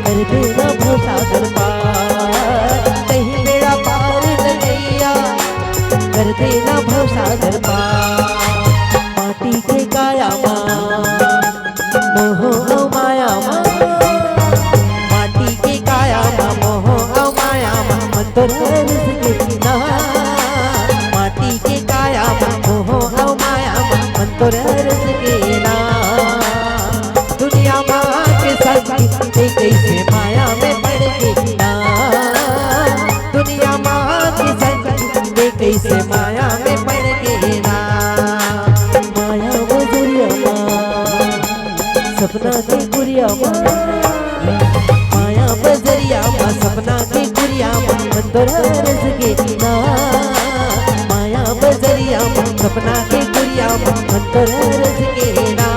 कर देना भवसागर पार। तहीं बेड़ा पार लगइया, कर देना भवसागर पार। माटी के काया मा मोह अउ माया मा, माटी के काया मा मोह अउ माया मा, मन तोर रस के ना। माटी के काया मा मोह अउ माया मा, मन तोर रस के ना। दुनिया मा के संगी ते कइसे माया में पड़ गे ना। दुनिया मा के संगी ते कइसे माया में पड़ गे ना। माया बजरिया मा सपना के कुरिया मा, माया बजरिया मा सपना के कुरिया मा, मन तोर रस के ना। माया बजरिया मा सपना के कुरिया मा, मन तोर रस के ना।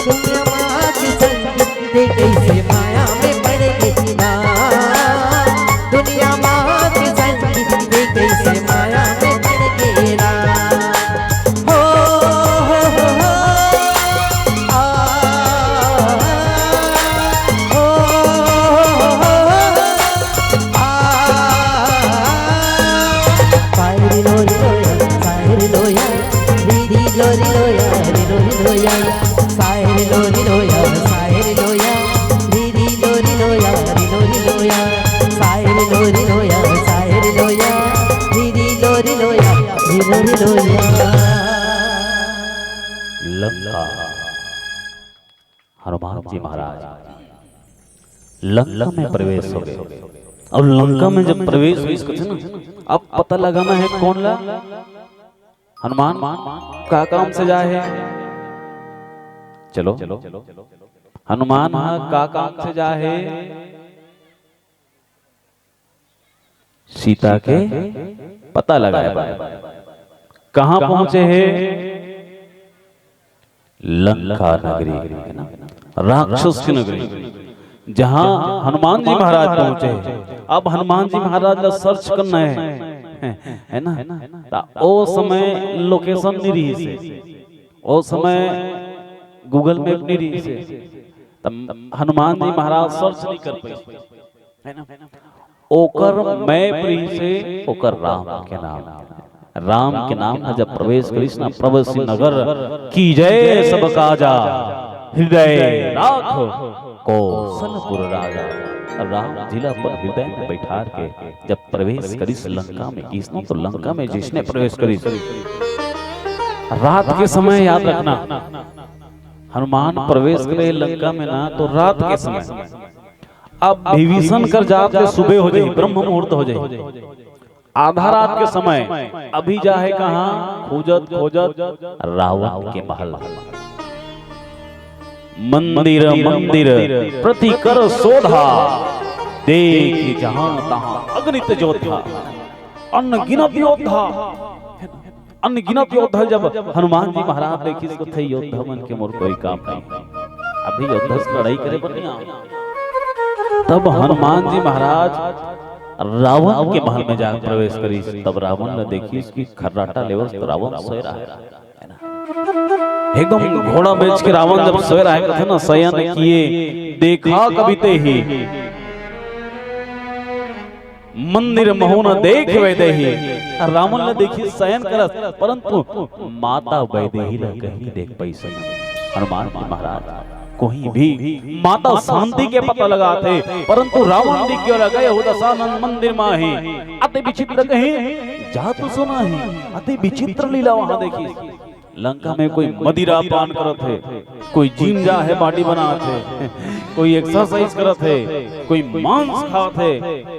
दुनिया मा के संगी ते कइसे माया में पड़ गे ना। दुनिया मा के संगी ते कइसे माया में पड़ गे ना। हो, हो, हो, हो, आ, हो, हो, हो, हो, आ। सायरी लोरी लोया, सायरी लोया, री री लोरी लोया, री लोरी लोया। सायरी लोरी लोया, सायरी लोया, री री लोरी लोया, री लोरी लोया। सायरी लोरी लोया, सायरी लोया, री री लोरी लोया, री लोरी लोया। लंका। हनुमान जी महाराज लंका में प्रवेश हो गए। अब लंका में जब प्रवेश होइस कथे ना, अब पता लगाना है कौन ला? हनुमान का काम से जाए हे? चलो, हनुमान हा का काम से जाए हे? सीता के पता लगाए बर। कहाँ पहुंचे हे? लंका नगरी, है ना, राक्षस की नगरी, जहाँ हनुमान जी महाराज पहुंचे हे। अब हनुमान जी महाराज ला सर्च करना है, है ना? त ओ समय लोकेशन नहीं रहिस हे, ओ समय गूगल मैप नहीं रहिस हे, त हनुमान जी महाराज सर्च नहीं कर पाइस। है ना? ओकर मैं प्रीत से ओकर राम के नाम, राम के नाम ह जब प्रवेश करिस ना प्रभु श्री नगर, कीजय सब काजा हृदय राख कौशलपुर राजा। राम जी ला अपन हृदय में बैठार के जब प्रवेश करिस लंका में, किसनो तो लंका में जिसने प्रवेश करिस, रात के समय याद रखना, हनुमान प्रवेश करे लंका में ना तो रात के समय। अब विभीषण कर जात ले सुबह हो जाही, ब्रह्म मुहूर्त हो जाही, आधा रात के समय। अभी जाहे कहाँ? खोजत खोजत रावण के महल। मंदिर मंदिर प्रति कर शोधा, देख जहाँ तहाँ अगणित जोधा, अनगिनत योद्धा। अनगिनत योद्धा जब हनुमान जी महाराज देखिस, कथे, "योद्धा मन के मोर कोई काम नहीं, अभी योद्धा से लड़ाई करे बर नहीं आए।" तब हनुमान जी महाराज रावण के महल में जा प्रवेश करिस। तब रावण ला देखिस कि खर्राटा लेवस, तो रावण सोय रहा है, है ना? एकदम घोड़ा बेच के रावण जब सोय रहा है, कथे ना, "शयन किए देखा कभी तेहि, मंदिर महु न देख वैदेही।" रावण ला देखिस शयन करत, परंतु माता वैदेही ला कहीं देख पाइस। हनुमान जी महाराज कोई भी माता शांति के पता लगाथे, परंतु रावण दिख गयो, लगे हो दशानन मंदिर माही, अति विचित्र कहीं जातु सुनाही। अति विचित्र लीला वहां देखिस। लंका में कोई मदिरा पान करत हे, कोई जिम जा हे, बॉडी बनात हे, कोई एक्सरसाइज करत हे, कोई मांस खात हे,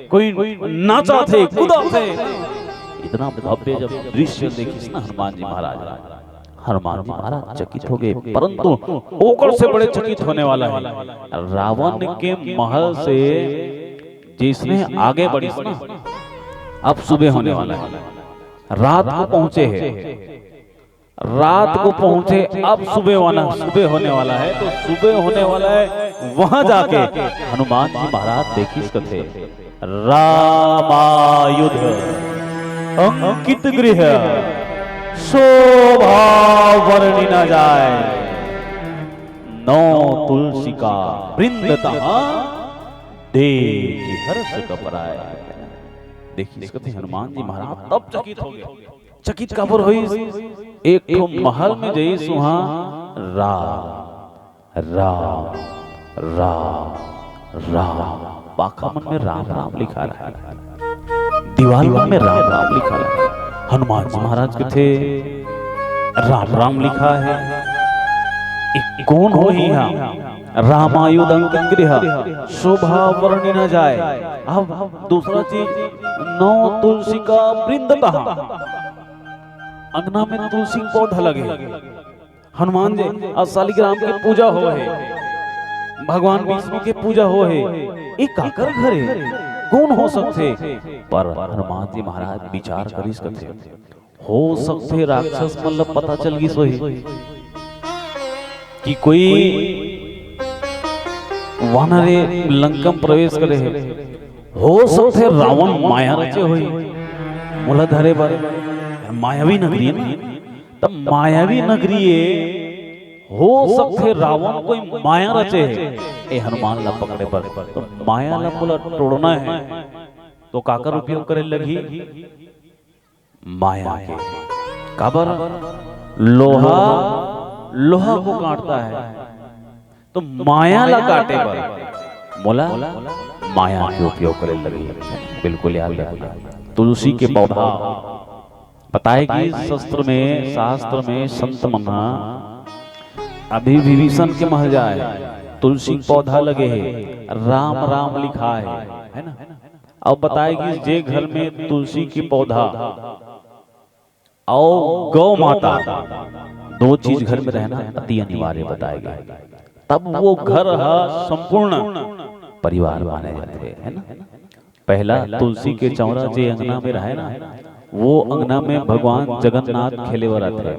कोई नाचत हे, कूदत हे। इतना भव्य जब दृश्य देखिस ना हनुमान जी महाराज, हनुमान जी महाराज चकित हो गए, परंतु ओकर से बड़े चकित होने वाला है, रावण के महल से जिसने आगे बढ़िस ना, अब सुबह होने वाला है, रात को पहुंचे हैं, रात को पहुंचे, अब सुबह वाला, सुबह होने वाला है, तो सुबह होने वाला है, वहां जाके हनुमान जी महाराज देखिस कथे, "रामायुध अंकित गृह, शोभा वर्णि न जाय, नौ तुलसी का वृंद तहाँ, देख हर्ष कपराय।" देखिस कथे हनुमान जी महाराज तब चकित हो गए। चकित काबर होइस? एक ठो महल में जइस, उहाँ राम, राम, राम, राम, पाखा मन में राम राम लिखा रहा है, दीवाल मन में राम राम लिखा रहा है। हनुमान जी महाराज कथे, "राम राम लिखा है, ये कोन होही यहाँ? रामायुध अंकित गृह, शोभा वर्णि न जाय।" अब दूसरा चीज, "नौ तुलसी का वृंद तहाँ।" अंगना में तुलसी के पौधा लगे। हनुमान जी, आज शालिग्राम के पूजा हो हे, भगवान विष्णु के पूजा हो हे, ये काकर घर हे, कोन हो सकथे? पर हनुमान जी महाराज विचार करिस कथे, हो सकथे राक्षस मन ल पता चल गिस होही कि कोई वानर ए लंका म प्रवेश करे हे। हो सकथे रावण माया रचे होही, मोला धरे बर। मायावी नगरी हे ना, त मायावी नगरी ए हो सकथे रावण कोई माया रचे हे ए हनुमान ला पकड़े बर। तो माया ला मोला तोड़ना हे, तो काकर उपयोग करे लगही? माया के। काबर? लोहा लोहा को काटता है, तो माया ला काटे बर मोला माया के उपयोग करे लगही। बिल्कुल याद रखना, तुलसी के पौधा बताए कि शस्त्र में, शास्त्र में संत मन ह अभी विभीषण के महल जाए, तुलसी के पौधा लगे हे, राम राम लिखा हे, है ना? अब बताए कि जे घर में तुलसी के पौधा अउ गौ माता, दो चीज घर में रहना अति अनिवार्य बताए गए, तब वो घर ह संपूर्ण परिवार माने जाथे, है ना? पहला तुलसी के चौरा जे अंगना में रहे ना, वो अंगना में भगवान जगन्नाथ खेले बर आथे।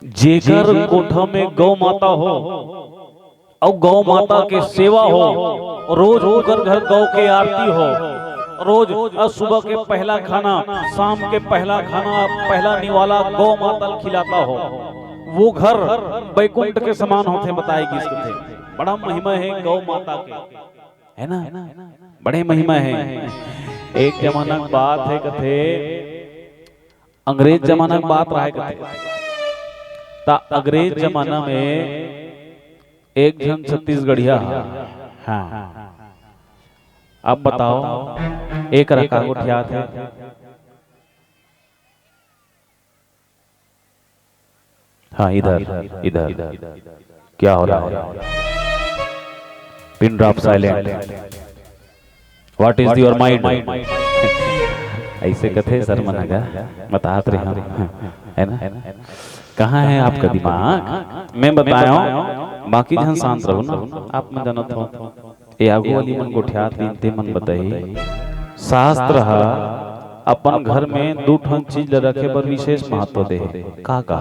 जेकर कोठा में गौ माता हो अउ गौ माता के सेवा हो, रोज ओकर घर गौ के आरती हो, रोज अ सुबह के पहला खाना, शाम के पहला खाना, पहला निवाला गौ माता ल खिलाता हो, वो घर बैकुंठ के समान होथे, बताए गिस होथे। बड़ा महिमा हे गौ माता के। है ना? बड़े महिमा हे। एक जमाना के बात हे कथे, अंग्रेज जमाना के बात रहे कथे। त अंग्रेज जमाना में एक झन छत्तीसगढ़िया हा। हाँ। अब बताओ, एक रखा गोठियात हे। हाँ, इधर, इधर। क्या हो रहा है? Pin drop silent। What is your mind? ऐसे कथे सर मन गा, बतात रहे हम, है ना? कहाँ है आपका दिमाग? मैं बताया हूँ, बाकी जन शांत रहो ना, आप मन जानत हो। ए आगू वाली मन गोठियात दिन ते मन बताही, शास्त्र ह अपन घर में दू ठन चीज ल रखे बर विशेष महत्व दे हे। का का?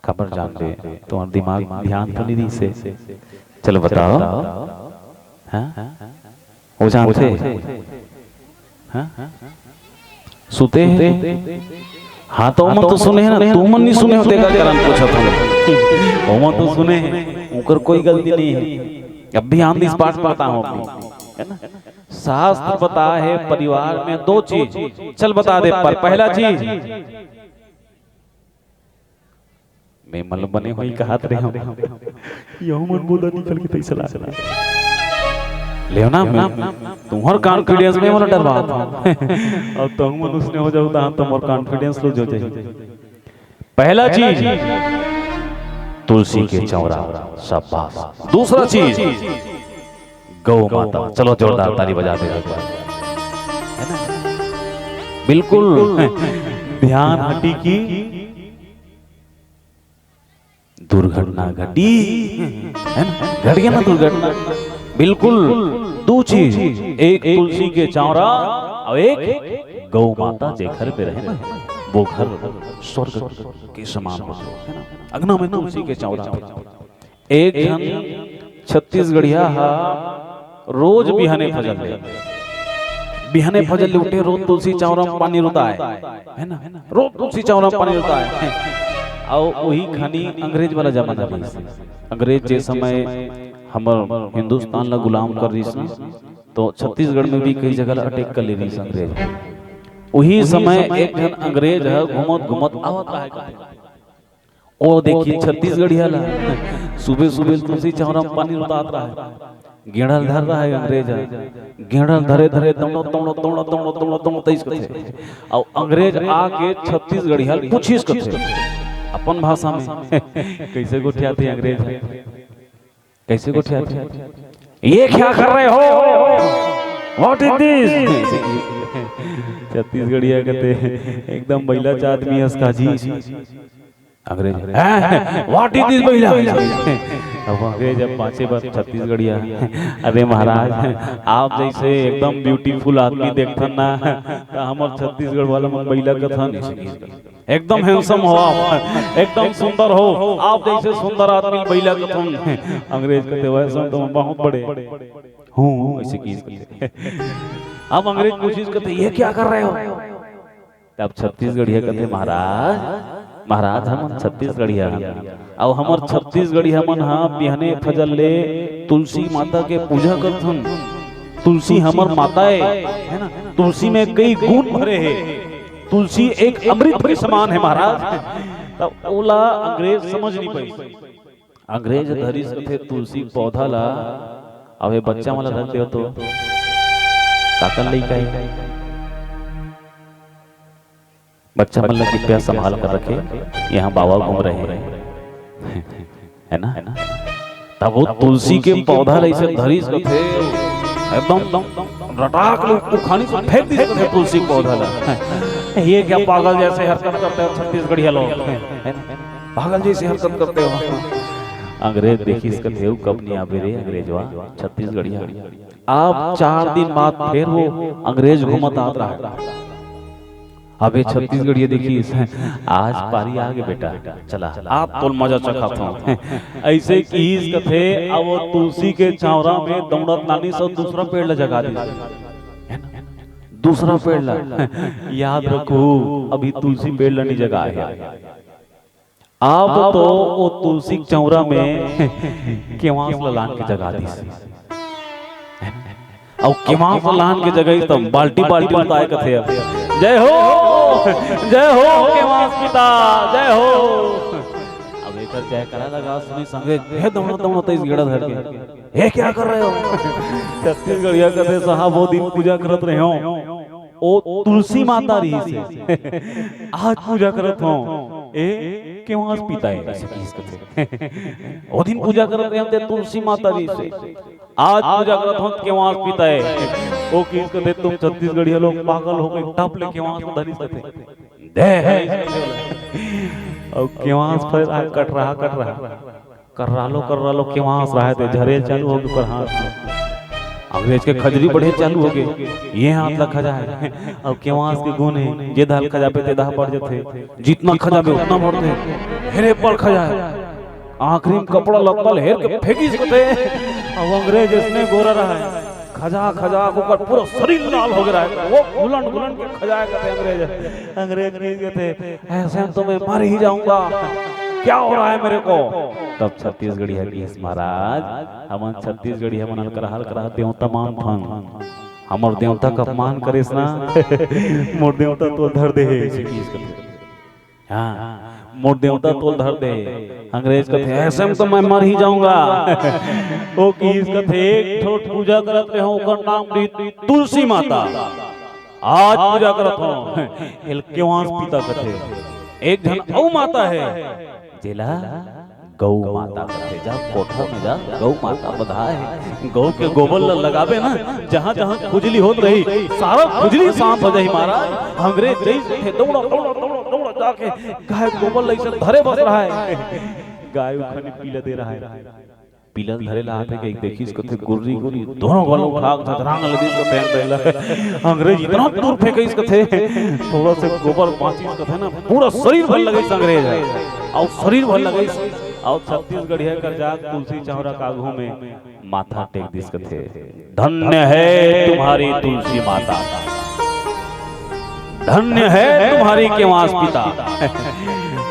काबर जान ले, तुम्हार दिमाग ध्यान तो नहीं दी से। चलो बताओ। हाँ? वो जानते? हाँ? सुते हे? हाँ, तो ओमन तो सुने हे ना, तुमन नहीं सुने हो, तेकर कारण पूछत हूँ। ओमन तो सुने हे, उनकर कोई गलती नहीं है। अब ध्यान दिस पाठ पढ़ता हूँ अपनी, है ना? शास्त्र बता है, परिवार में दो चीज, चल बता दे, पर पहला चीज, मैं मतलब बने हुई कहत रहे हूँ। यहू मन बोला निकल के तैसे ला। लेव ना, मैं तुम्हार confidence में मोला डरवात हूँ। अब तुम मन उसने हो जाओ, तो तुम्हार confidence lose हो जाए। पहला चीज, तुलसी के चौरा, शाबाश। दूसरा चीज, गौ माता। चलो, जोरदार ताली बजा दे एक बार। है ना? बिल्कुल। ध्यान हटी कि दुर्घटना घटी, है ना? घट गया ना दुर्घटना। बिल्कुल। दो चीज, एक तुलसी के चौरा और एक गौ माता जे घर पे रहे ना, वो घर स्वर्ग के समान हो जाए, है ना? अंगना में तुलसी के चौरा। एक झन छत्तीसगढ़िया हा रोज बिहाने फजर ले, बिहाने फजर ले उठे, रोज तुलसी चौरा में पानी रुताए, है ना? रोज तुलसी चौरा में पानी रुताए। अउ वही खानी अंग्रेज वाला जमाना रहिस। अंग्रेज जे समय हमर हिंदुस्तान ला गुलाम कर रहिस ना, तो छत्तीसगढ़ में भी कई जगह ला attack कर ले रहिस अंग्रेज। वही समय एक झन अंग्रेज ह घूमत घूमत आवत रहे। ओ देखी छत्तीसगढ़िया ला, सुबह सुबह तुलसी चौरा में पानी उतात रहा है, गेंड़ा ल धर रहा है अंग्रेज ह। गेंड़ा ल धरे धरे दौड़ो, दौड़ो, दौड़ो, दौड़ो, दौड़ो, दौड़ो, तइस कथे। अउ अंग्रेज आके छत्तीसगढ़िया ल पूछिस कथे अपन भाषा में। कैसे गोठियाथे अंग्रेज ह? कैसे गोठियाथे? ये क्या कर रहे हो? What is this? छत्तीसगढ़िया कथे, एकदम बइला चात आदमी हस का जी। अंग्रेज, "हैं? What is this बइला?" अब अंग्रेज अब पाछे बार छत्तीसगढ़िया, "अरे महाराज, आप जैसे एकदम beautiful आदमी देखथन ना, त हमर छत्तीसगढ़ वाला मन बइला कथन, एकदम handsome हो आप, एकदम सुंदर हो, आप जैसे सुंदर आदमी बइला कथन।" अंग्रेज कथे, "वैसे तो मैं बहुत बड़े हूँ।" ऐसे की अब अंग्रेज पूछिस कथे, "ये क्या कर रहे हो?" तब छत्तीसगढ़िया कथे, "महाराज, महाराज, हमन छत्तीसगढ़िया हन। अउ हमर छत्तीसगढ़िया मन ह बिहने फजर ले तुलसी माता के पूजा करथन। तुलसी हमर माता ए, है ना? तुलसी में कई गुण भरे हे। तुलसी एक अमृत के समान है महाराज।" तब ओला अंग्रेज समझ नहीं पाई। अंग्रेज धरिस कथे तुलसी पौधा ला, अबे बच्चा मन ला रख देव तो काकर लइका हे? बच्चा मन ला कृपया संभाल कर रखे, यहाँ बाबा घूम रहे हैं, है ना? तब वो तुलसी के पौधा ला ऐसे धरिस कथे, एकदम रटाक ले उखानी से फेंक दिस कथे तुलसी पौधा ला। ये क्या पागल जैसे हरकत करते हो छत्तीसगढ़िया लोग, है ना? पागल जैसे हरकत करते हो। अंग्रेज देखिस कथे, "कब नहीं आबे रे अंग्रेजवा छत्तीसगढ़िया।" अब चार दिन बाद फेर वो अंग्रेज घूमत आत रहा। अबे छत्तीसगढ़िया देखिस, "आज पारी आगे बेटा, चला, आप तोल मजा चखात हूँ।" ऐसे किहिस कथे, अब वो तुलसी के चावरा में दौड़त लानिस अउ दूसरा पेड़ ला जगा दिस। है ना? दूसरा पेड़ ला। याद रखो, अभी तुलसी पेड़ ला नहीं जगा है। अब तो ओ तुलसी के चौरा में केवास ल लान के जगा दिस। अउ केवास ल लान के जगाइस त बाल्टी बाल्टी उताय कथे अब, "जय हो, जय हो केवास पिता, जय हो।" अब एकर जयकारा लगा सुनी संगे, हे दौड़त दौड़त इस गेड़ा धर के, "ये क्या कर रहे हो?" छत्तीसगढ़िया कथे, "साहब, वो दिन पूजा करत रहे हो, ओ तुलसी माता रहिस हे, आज पूजा करत हो, ए केवास पिता हे।" ओ दिन पूजा करत रहे हो, ते तुलसी माता रहिस हे, आज पूजा करत हो, केवास पिता हे। ओ किस कथे, "तुम छत्तीसगढ़िया लोग पागल हो गए, टप ले केवास धरिस कथे।" दे हे। अउ केवास फेर आ कटरहा, कटरहा। कर्रालो, कर्रालो केवास रहे ते झरे चालू होगे ओकर हाथ में। अंग्रेज के खजरी बढ़े चालू होगे। ये हाथ ला खजाए। अउ केवास के गुण हे, जे दाल खजाबे ते दाह बढ़ जथे। जितना खजाबे उतना बढ़थे। हेरे पड़ खजाए। आखिरी में कपड़ा लत्ता ल हेर के फेंकिस कथे। अउ अंग्रेज इसने गोरा रहे। खजा खजा के ओकर पूरा शरीर लाल हो गे रहे। ओ घुलन घुलन के खजाए कथे अंग्रेज। अंग्रेज कहिस कथे, "ऐसे में तो मैं मर ही जाऊंगा, क्या हो रहा है मेरे को?" तब छत्तीसगढ़िया कहिस, "महाराज, हमन छत्तीसगढ़िया मन ल करहा करहा देवता मानथन। हमर देवता के अपमान करेस ना, मोर देवता तोल धर दे हे।" हाँ, मोर देवता तोल धर दे। अंग्रेज कथे, "ऐसे में तो मैं मर ही जाऊंगा।" ओ किस कथे, "एक ठो पूजा करत रहे हो, ओकर नाम रही तुलसी माता। आज पूजा करत हो।" एला केवास पिता कथे। एक झन अउ माता हे, जेला गौ माता कथे। जा कोठा में जा, गौ माता बधाए हे। गौ के गोबर ल लगाबे ना, जहाँ जहाँ खुजली होत रही, सारा खुजली शांत हो जाही महाराज। अंग्रेज जइसे थे, दौड़ा, दौड़ा, दौड़ा, दौड़ा जाके गाय गोबर ल अइसे धरे बस रहा हे। गाय उखनी पीला दे रहा हे। पीला ल धरे ला आथे, कहिके देखिस कथे गुर्री गुर्री, दोनों गला उठा के झतरांग ल दिस कथे अंग्रेज ला। अंग्रेज इतना दूर फेंकिस कथे, थोड़ा से गोबर बांचिस कथे ना, पूरा शरीर भर लगइस अंग्रेज हे। अउ शरीर भर लगइस, अउ छत्तीसगढ़िया कर जाके तुलसी चौरा के आगू में माथा टेक दिस कथे, "धन्य है तुम्हारी तुलसी माता, धन्य है तुम्हारी केवास पिता,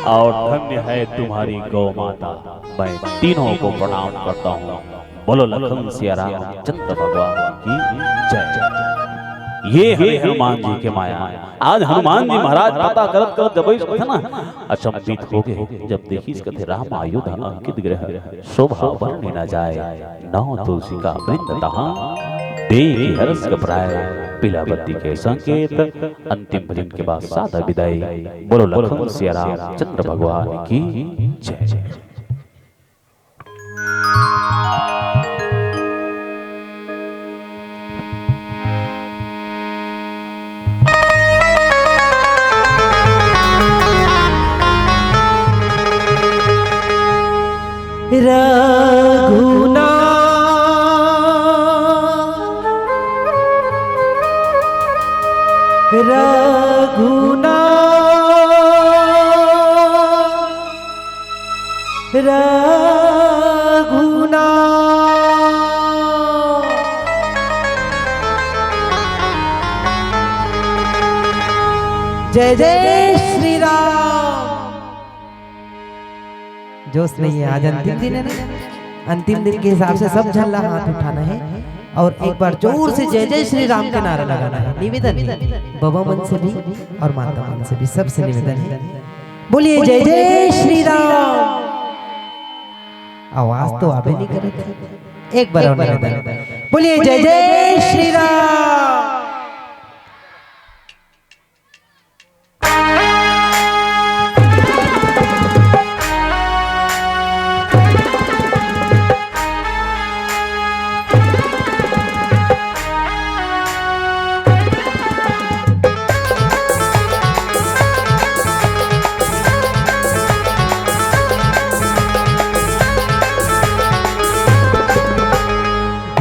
और धन्य है तुम्हारी गौ माता। मैं तीनों को प्रणाम करता हूँ। बोलो लखन सिया रामचंद्र भगवान की जय।" ये हे हनुमान जी के माया। आज हनुमान जी महाराज पता करत करत जब अइस कथे ना, अचंभित हो गे, जब देखिस कथे राम आयु धन अंकित गृह, शोभा बरनी न जाय, नौ तुलसी का वृंद तहाँ, देखि हरष घबराय, पीला बत्ती के संकेत, अंतिम भजन के बाद सादा विदाई। बोलो लखन सिया रामचंद्र भगवान की जय। रघुनाथ, रघुनाथ, रघुनाथ। जय जय श्री राम। जोश नहीं है, आज अंतिम दिन है ना, अंतिम दिन के हिसाब से सब झन ला हाथ उठाना है और एक बार जोर से जय जय श्री राम के नारा लगाना है। निवेदन है बबा मन से भी और माता मन से भी, सबसे निवेदन है। बोलिए जय जय श्री राम। आवाज तो आबे नहीं करत है, एक बार और निवेदन, बोलिए जय जय श्री राम।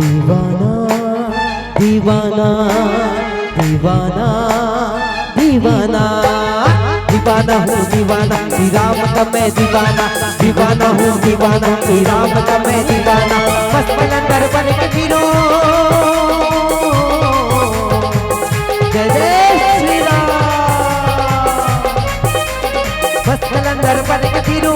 दीवाना, दीवाना, दीवाना, दीवाना, दीवाना हूँ दीवाना, श्री राम का मैं दीवाना, दीवाना हूँ दीवाना, श्री राम का मैं दीवाना। बस कलंदर बन के फिरूं, जय जय श्री राम। बस कलंदर बन के फिरूं,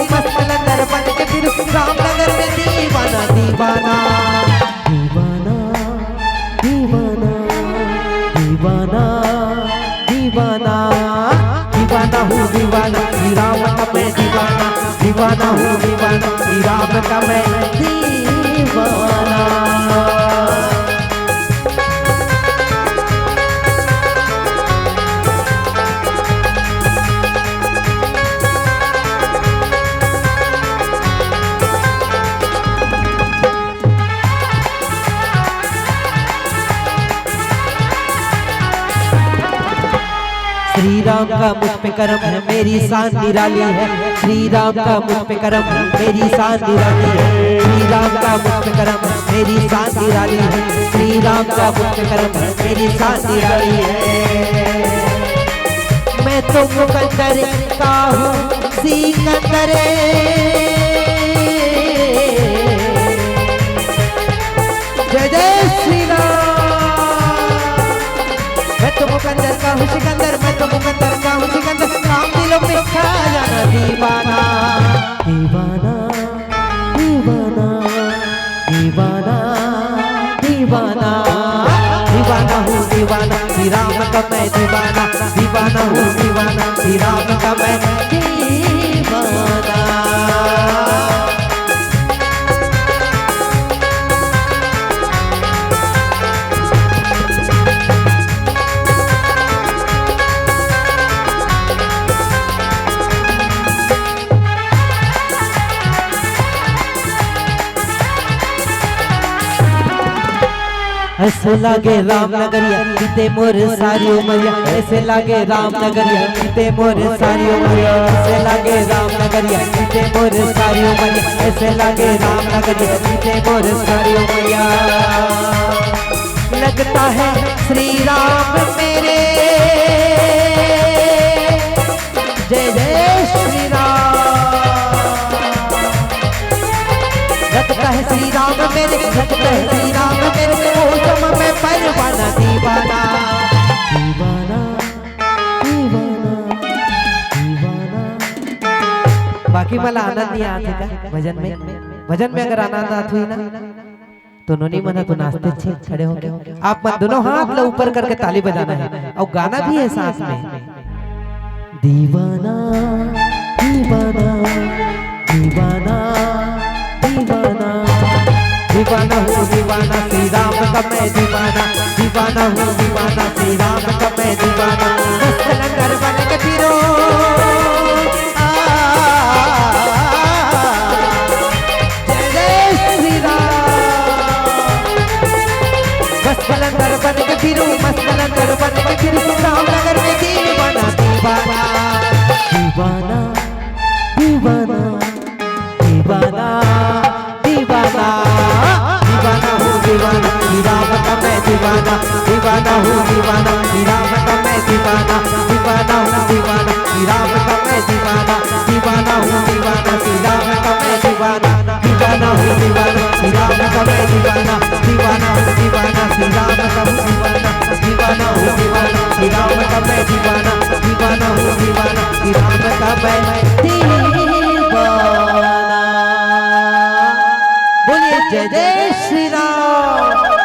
का मैं दीवाना। श्री राम का मुझ पे करम है, मेरी शान निराली है। श्री राम का मुझ पे करम है, मेरी शान निराली है। श्री राम का मुझ पे करम है, मेरी शान निराली है। श्री राम का मुझ पे करम है, मेरी शान निराली है। मैं तो मुकद्दर का हूँ सिकंदर। जय जय श्री राम। मैं तो मुकंदर का हूँ सिकंदर, मैं तो मुकंदर का हूँ सिकंदर। काम दिलों में खा जाना दीवाना, दीवाना, दीवाना, दीवाना, दीवाना। दीवाना हूँ दीवाना, श्री राम का मैं दीवाना। दीवाना हूँ दीवाना, श्री राम का मैं दीवाना। ऐसे लागे राम नगरिया, बीते मोर सारी उमरिया। ऐसे लागे राम नगरिया, बीते मोर सारी उमरिया। ऐसे लागे राम नगरिया, बीते मोर सारी उमरिया। ऐसे लागे राम नगरिया, बीते मोर सारी उमरिया। लगता है श्री राम मेरे, जय जय श्री राम। लगता है श्री राम मेरे, लगता है श्री राम मेरे, मौसम में परवाना दीवाना, दीवाना, दीवाना, दीवाना। बाकी मला आनंद नहीं आते का भजन में? भजन में अगर आनंद आत हुई ना, तो नोनी मन ह तो नाचते छे खड़े होके। आप मन दोनों हाथ ला ऊपर करके ताली बजाना है और गाना भी है साथ में। दीवाना, दीवाना, दीवाना, दीवाना। दीवाना हूँ दीवाना, श्री राम का मैं दीवाना। दीवाना हूँ दीवाना, श्री राम का मैं दीवाना। मस्त लंगर बन के फिरो। आ, जय जय श्री राम। मस्त लंगर बन के फिरूं, मस्त लंगर बन के फिरूं, रामनगर में दीवाना, दीवाना, दीवाना, दीवाना, दीवाना, दीवाना। दीवाना हूँ दीवाना, श्री राम का मैं दीवाना। दीवाना हूँ दीवाना, श्री राम का मैं दीवाना। दीवाना हूँ दीवाना, श्री राम का मैं दीवाना। दीवाना हूँ दीवाना, श्री राम का मैं दीवाना। दीवाना हूँ दीवाना, श्री राम का मैं दीवाना। दीवाना हूँ दीवाना, श्री राम का हूँ दीवाना। दीवाना हूँ दीवाना, श्री राम का मैं दीवाना। दीवाना हूँ दीवाना, श्री राम का मैं दीवाना। बोलिए जय जय श्री राम।